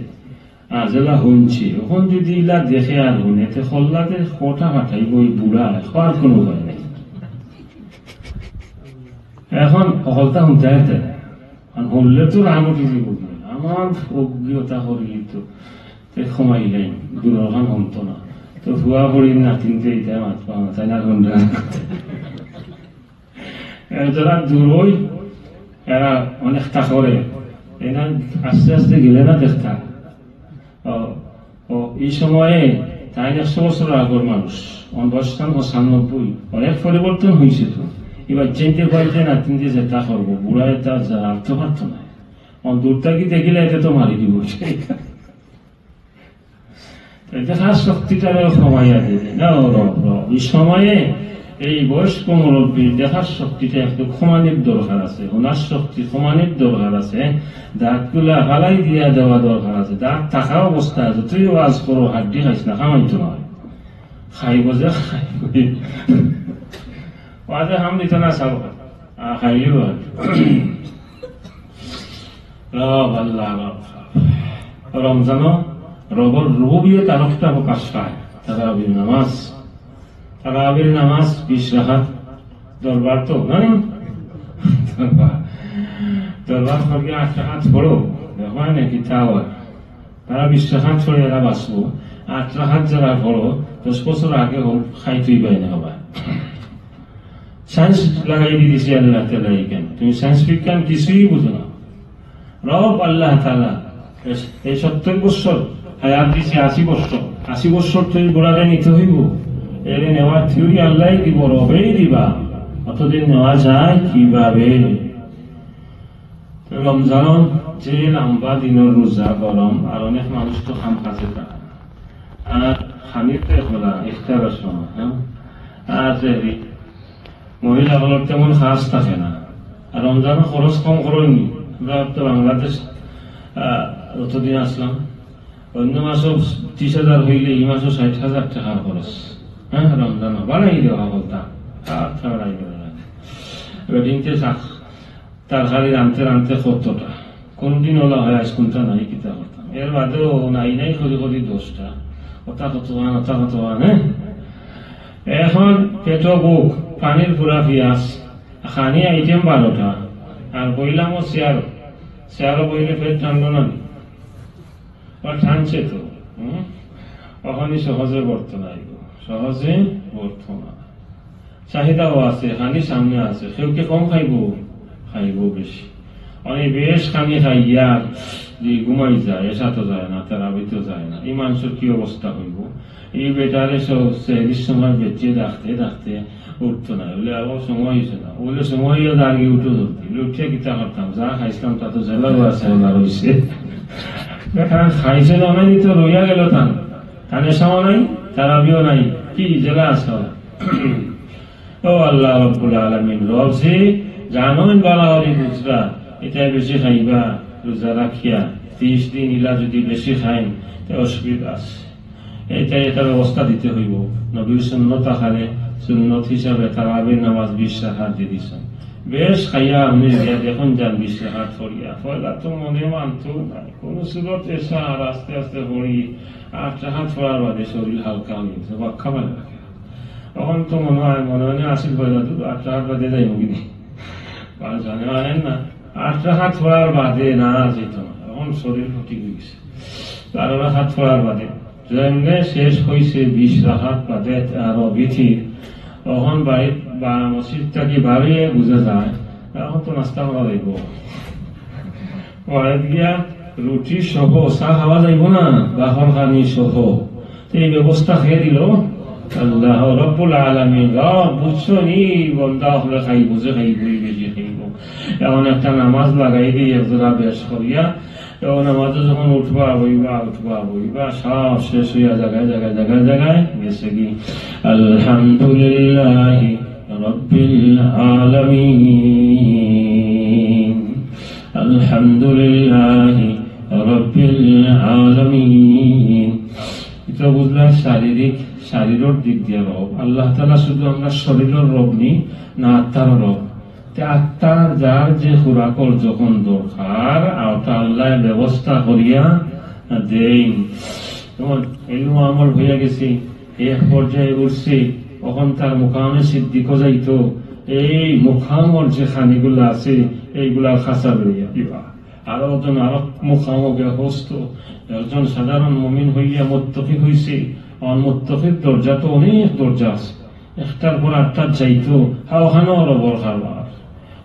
আর যেলা হুনছে, এখন যদি ইলা দেখে আর হুনে, তে কল্লাতে কটা ফাটাইব ওই বুড়া, আর কোনো উপায় নেই। এখন হকলতা হুনতে হইতে, আর হুনলে তো রাগ উঠি দিব। আমার অজ্ঞতা করিলি তো, তে কমাইলেন, দূরখান হুনতো না। তো ফুয়া পড়ি নাতিনতে এটা মাত পাওয়া, তাই না? হুনরা। এ যারা দূরই, এরা অনেক তা করে, এরা আস্তে আস্তে গেলে না দেখতা। ও, ও, এই সময়ে তাই একশো বছর আগর মানুষ, অন বয়সস্থান পঁচানব্বই, অনেক পরিবর্তন হয়েছে তো। এবার চিনতে পারতে না, চিনতে চেষ্টা করবো, বুড়া এটা জানতে পারতো না। অন দূর থাকি দেখিলে এটা তো মারি দিব। এই দেখার শক্তিটা কমাইয়া দিবে। না, ও রব, রব। এই সময়ে এই বয়স্ক মুরব্বীর দেখার শক্তিটা একটু কমানির দরকার আছে, ওনার শক্তি কমানির দরকার আছে, দাঁতগুলা ফালাই দিয়া দেওয়া দরকার আছে। দাঁত থাকা অবস্থায় যতই ওয়াজ করো, হাড্ডি খাইছ না, খামাইতো না। খাইব যে খাইব। ওয়াজে হাম দিত না, চাও খা। আ, খাইলেও আর। রব আল্লাহ, রব। রমজানো রবর রুবুবিয়ত আরোকটা প্রকাশ পায়। তারাবির নামাজ, তারাবির নামাজ বিশ রাকাত, দরবার তো, না নি? দরবার, দরবার করিয়া আট রাকাত পড়ো, দেখো না কিতা অয়। তারা বিশ রাকাত পড়ে এরা বাঁচবো, আট রাকাত যারা পড়ো, দশ বছর আগে হোক, খাইতেই পাই না বাবা। সায়েন্স লাগাই দিয়েছি আল্লাহ তাআলা এখানে। তুমি সায়েন্স বিজ্ঞান কিছুই বুঝো না। রব আল্লাহ তাআলা এই সত্তর বছর হায়াত দিছে, আশি বছর, আশি বছর তুমি বুড়ারে নিতে হইব। এরে নেওয়ার থিওরি আল্লাহই দিব, রবেই দিবা। অতদিন নেওয়া যায় কিভাবে? রমজান যে লম্বা দিনের রোজা, গরম, আর অনেক মানুষ তো কাম কাজে থাকে। আর খানিতে খোলা ইফতারের সময়, হ্যাঁ? আর সেহরি, মহিলা অকলর তেমন কাজ থাকে না। আর রমজানো খরচ কম করইন নি। আমরা তো বাংলাদেশ, আহ, যতদিন আসলাম, অন্য মাসও ত্রিশ হাজার হইলে এই মাসও ষাট হাজার টাকার খরচ। হ্যাঁ, রমজানো বাড়াই দেওয়া বলতাম। আর বাড়াই দেওয়া লাগে। এবার দিনকে শাক তরকারি রানতে রানতে কতটা, কোনদিন ওলা হয়, আজ কোনটা নাই, কিতা করতাম। এর বাদেও নাই নাই করি করি দশটা, ওটা কত খান, ওটা কত খান, হ্যাঁ? এখন পেটো ভুক, পানির পুরা পিয়াস, খানি আইটেম বারোটা, আর বইলামও চেয়ার, চেয়ারও বইলে পেট টানলো না। বা টানছে তো, হুম? অখনি সহজে বর্ত নাই গো, সহজে বর্ত না। চাহিদাও আছে, খানি সামনে আছে, কেউ কি কম খাইবো? খাইবো বেশি। অনে বেশ খানি খাইয়া যে ঘুমাই যায়, এশাত যায় না, তারাবিত যায় না, ই মানষর কি অবস্থা অইবো? ই বেটারে সব সেহরির সময় বেঁচে রাখতে রাখতে উঠতো না, বলে, "আবার সময় অইছে না।" বলে, "সময় অইয়া দাঁড়িয়ে উঠো জলদি।" বলে, "উঠিয়া কিতা করতাম? যা খাইছিলাম তা তো জেলা আছে, ওনার অইছে।" বেটা খাইছে না, নাই তো রইয়া গেল তান। তানে সময় নাই, তারাবিও নাই, কি জেলা আছে ওনার? ও আল্লাহ রব্বুল আলামিন, রব যে জানইন বালা করি বুঝরা, ইটা বেশি খাইবা, রোজা রাখিয়া ত্রিশ দিন ইলা যদি বেশি খাইন, তে অসুবিধা আছে। ইটা, ইটা ব্যবস্থা দিতে অইবো। নবীর সুন্নত আকারে, সুন্নত হিসাবে তারাবির নামাজ বিশ রাকাত দি দিছইন। বেশ খাইয়া আপনে গিয়া দেখইন যান বিশ রাকাত পড়িয়া। পয়লা তো মনে মানতো নায়, কোনো সুরত এশা আর আস্তে আস্তে পড়ি, আট রাকাত পড়ার বাদে শরীর হালকা অইগেছে, বাক্কা ভালা লাগে। অখন তো মনে অয়, মনে অয় না আসিল পয়লা তো আট রাকাত বাদে যাইমু গি নি। আর জানে মানেন না, আট রাকাত পড়ার বাদে না যাইতো না, অখন শরীর ফটি অইগেছে। বারো রাকাত পড়ার বাদে যেমনে শেষ অইছে বিশ রাকাত বাদে তারাবির, অখন বাড়িত বা মসজিদ থাকি বারইয়া বুঝা যায়, অখন তো নাস্তা করা যাইবো। বাড়িত গিয়া রুটি সহ চা খাওয়া যাইবো না, বাহর খানি সহ। তো এই ব্যবস্থা কে দিল? আল্লাহ রব্বুল আলামিন। রব বুঝছইন, ই বন্দা অকলে খাইবো, যে খাইবো, ই বেশি খাইবো। অখন একটা নামাজ লাগাই দেই, এক জোড়া বেশ করিয়া। অখন নামাজে যখন উঠবা, বইবা, উঠবা, বইবা, সব শেষ অইয়া জাগায়, জাগায়, জাগায়, জাগায় গেছে গি। আলহামদুলিল্লাহি রাব্বিল আলামিন। আলহামদুলিল্লাহি রাব্বিল আলামিন। ইটা বুঝলা শারীরিক, শারীরর দিক দিয়া রব। আল্লাহ তাআলা শুধু আমরার শরীরর রব নি, না আত্মারও রব। তে আত্মার যার যে খোরাকর যখন দরকার, ওটা আল্লায় ব্যবস্থা করিয়া দেইন। যেমন ইলমু আমল অইয়া গেছে, এক পর্যায়ে উঠছে, অখন তার মুকামে সিদ্দিকও যাইতো, এই মুকামর যে খানিগুলা আছে, এইগুলার খাসা লইয়া দিবা। আরো একজন আরো মুকামো গেছে, একজন সাধারণ মুমিন অইয়া মুত্তাকি অইছে, আর মুত্তাকির দরজা তো অনেক দরজা আছে। একটার পর আটটাত যাইতো, হা, অখানো আরো বড় কারবার।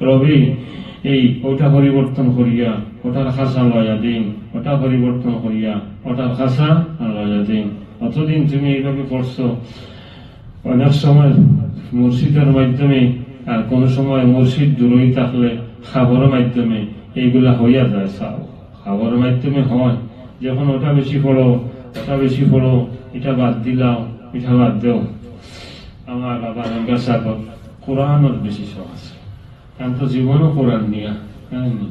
রবি, এই ওটা পরিবর্তন করিয়া, ওটার খাসা লইয়া দিন, ওটা পরিবর্তন করিয়া, ওটার খাসা লইয়া দিন। অতদিন তুমি এইভাবে করছো, অনেক সময় মুর্শিদের মাধ্যমে, আর কোনো সময় মুর্শিদ দূরই থাকলে খাবরের মাধ্যমে এইগুলা অইয়া যায়। সাও, খাবরের মাধ্যমে অয়, যখন ওটা বেশি পড়ো, ওটা বেশি পড়ো, ইটা বাদ দিলাও, ইটা বাদ দেও। আমার বাবা রঙ্গা সাহেব কোরআনর বেশি শখ আছে, তান তো জীবনও কোরআন নিয়া, জানেননি?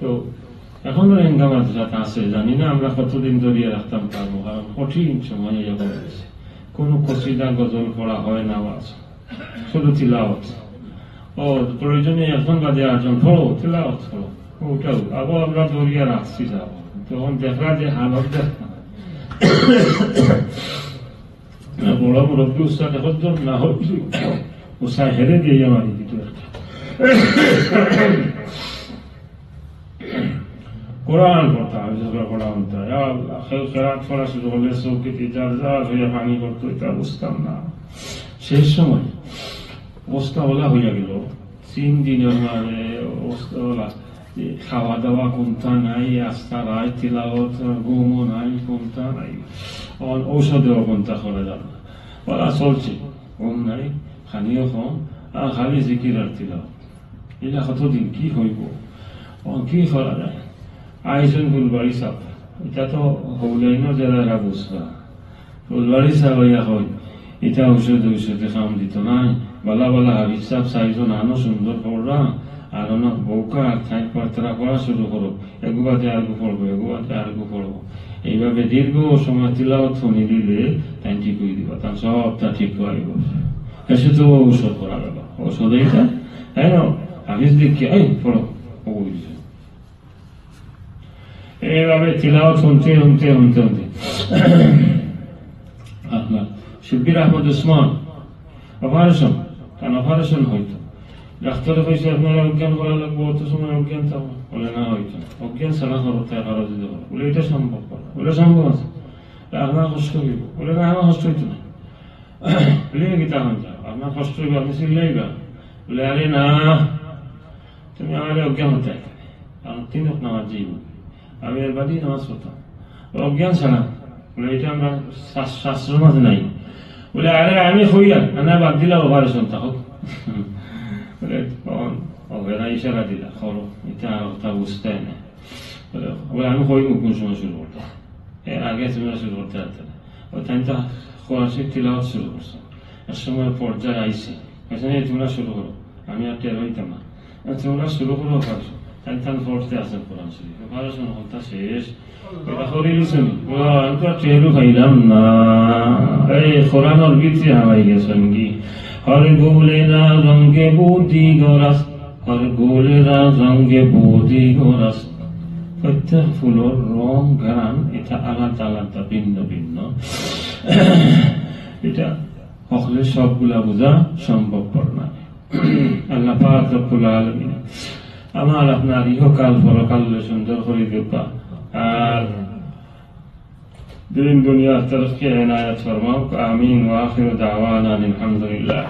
তো এখনো রেঙ্গা মাদ্রাসাত আছে, জানি না আমরা কতদিন ধরিয়া রাখতাম পারবো, কারণ কঠিন সময় অইয়া পড়ে গেছে। কোনো কসিদা গজল পড়া হয় না, ওয়াজ, শুধু তিলাওয়াত। ও, প্রয়োজনে একজন বাদে আটজন পড়ো, তিলাওয়াত করো, ওটাও। আবার আমরা ধরিয়া রাখছি, যাবো, তখন দেখলা যে হালত দেখলা। না, বড় মুরব্বী উস্তাদ এখন তো না হোক, উস্তাদ হেরে দিয়ে আমার কিছু একটা। কোরআন পড়তাম, আমি যখন কোরআন পড়তাম, ইয়া আল্লাহ, কেউ কেরাত পড়া শুরু করলে চোখে কি যার যার হইয়া পানি পড়তো, এটা বুঝতাম না। শেষ সময় অবস্থা ওলা হইয়া গেল, তিন দিনের মাঝে অবস্থা ওলা, যে খাওয়া দাওয়া কোনটা নাই, আস্তা রাত তিলাওয়াত, ঘুমও নাই, কোনটা নাই, অন-, ঔষধেও কোনটা করা যাবে না। ওলা চলছে, ঘুম নাই, খানিও কম, আর খালি জিকির আর তিলাওয়াত। এটা কতদিন কি হইব? ও, কি করা যায়? আইসন ফুলবাড়ি সাহেব, এটা তো হৌলাইনর যারা এরা বুঝবা। ফুলবাড়ি সাহেব ইয়া হয়, এটা ঔষধ, ঔষধে কাম দিত নাই। বালা বালা হাফিজ সাহেব চাইজন আনো সুন্দর পড়রা, আর অনেক বউকা আর থাইর পাত্রা পড়া শুরু করো। এগুবাতে আর গু পড়বো, এগুবাতে আর গু পড়বো। এইভাবে দীর্ঘ সময় তিলাওয়াত শুনি দিলে তাই ঠিক হয়ে দিবা, তার সবটা ঠিক হয়ে গেল। এসে তো ঔষধ করা গেল, ঔষধ এইটা, তাই না? হাফিজ দেখি, এই পড়ো, ও বুঝছে। এইভাবে তিলাওয়াত শুনতে, শুনতে, শুনতে, শুনতে আপনার শিব্বির আহমদ উসমান অপারেশন, কারণ অপারেশন হইতো। ডাক্তারে কইছে, "আপনারে অজ্ঞান করা লাগবো, অত সময় অজ্ঞান থাকবো।" বলে, "না, অইতো না।" অজ্ঞান ছাড়া করো, তাই পারো যদি করো। বলে, "ইটা সম্ভব করো।" বলে, "সম্ভব আছে।" বলে, "আপনার কষ্ট অইবো।" বলে, "না, আমার কষ্ট অইতো না।" বলে, "কিতা অখন যাও, আপনার কষ্ট অইবো, আপনি চিল্লাইবা।" বলে, "আরে না, তুমি আমারে অজ্ঞান করতে আইছো না। কারণ তিন ওয়াক্ত নামাজ যাইবো। আমি এর বাদেই নামাজ পড়তাম।" বলে, "অজ্ঞান ছাড়া।" বলে, "ইটা আমরা শাস-, শাস্ত্রর মাঝে নাই।" বলে, "আরে আমি কইলাম, না, বাদ দিলাম, অপারেশন থাকো।" বলে, "তখন অজ্ঞান ইশারা দিলা, করো, ইটা আর কথা বুঝতে না।" বলে, বলে, "আমি কইমু কোন সময় শুরু করতাম, এর আগে তোমরা শুরু করতে পারতে না।" ও তাই তো কোরআন শরীফ তিলাওয়াত শুরু করছে, এক সময় পর্যায়ে আইছে, "এখানে তোমরা শুরু করো, আমি আর টের হইতাম না, আর তোমরা শুরু করো অপারেশন।" তাই তান পড়তে আছে কোরআন শরীফ, অপারেশন হলতা শেষ। এটা করিল শুনি, "ও, আমি তো আর টেরও পাইলাম না।" এই কোরআনর ভিতরে হামাই গেছেন কি? "হর গোলে না রঙে বুদি গরাস, হর গোলে না রঙে বুদি গরাস।" প্রত্যেক ফুলর রং, ঘ্রাণ, এটা আলাদা আলাদা, ভিন্ন ভিন্ন। এটা হকলে সবগুলা বুঝা সম্ভবপর না। আল্লাহ পাক রব্বুল আলামিন আমার আপনার ইহকাল পরকাল সুন্দর করি দেউক্কা, আর দিন দুনিয়ার তরক্কি এনায়েত ফরমাউক। আমিন। ওয়া আখিরু দাওয়ানা আলহামদুলিল্লাহ।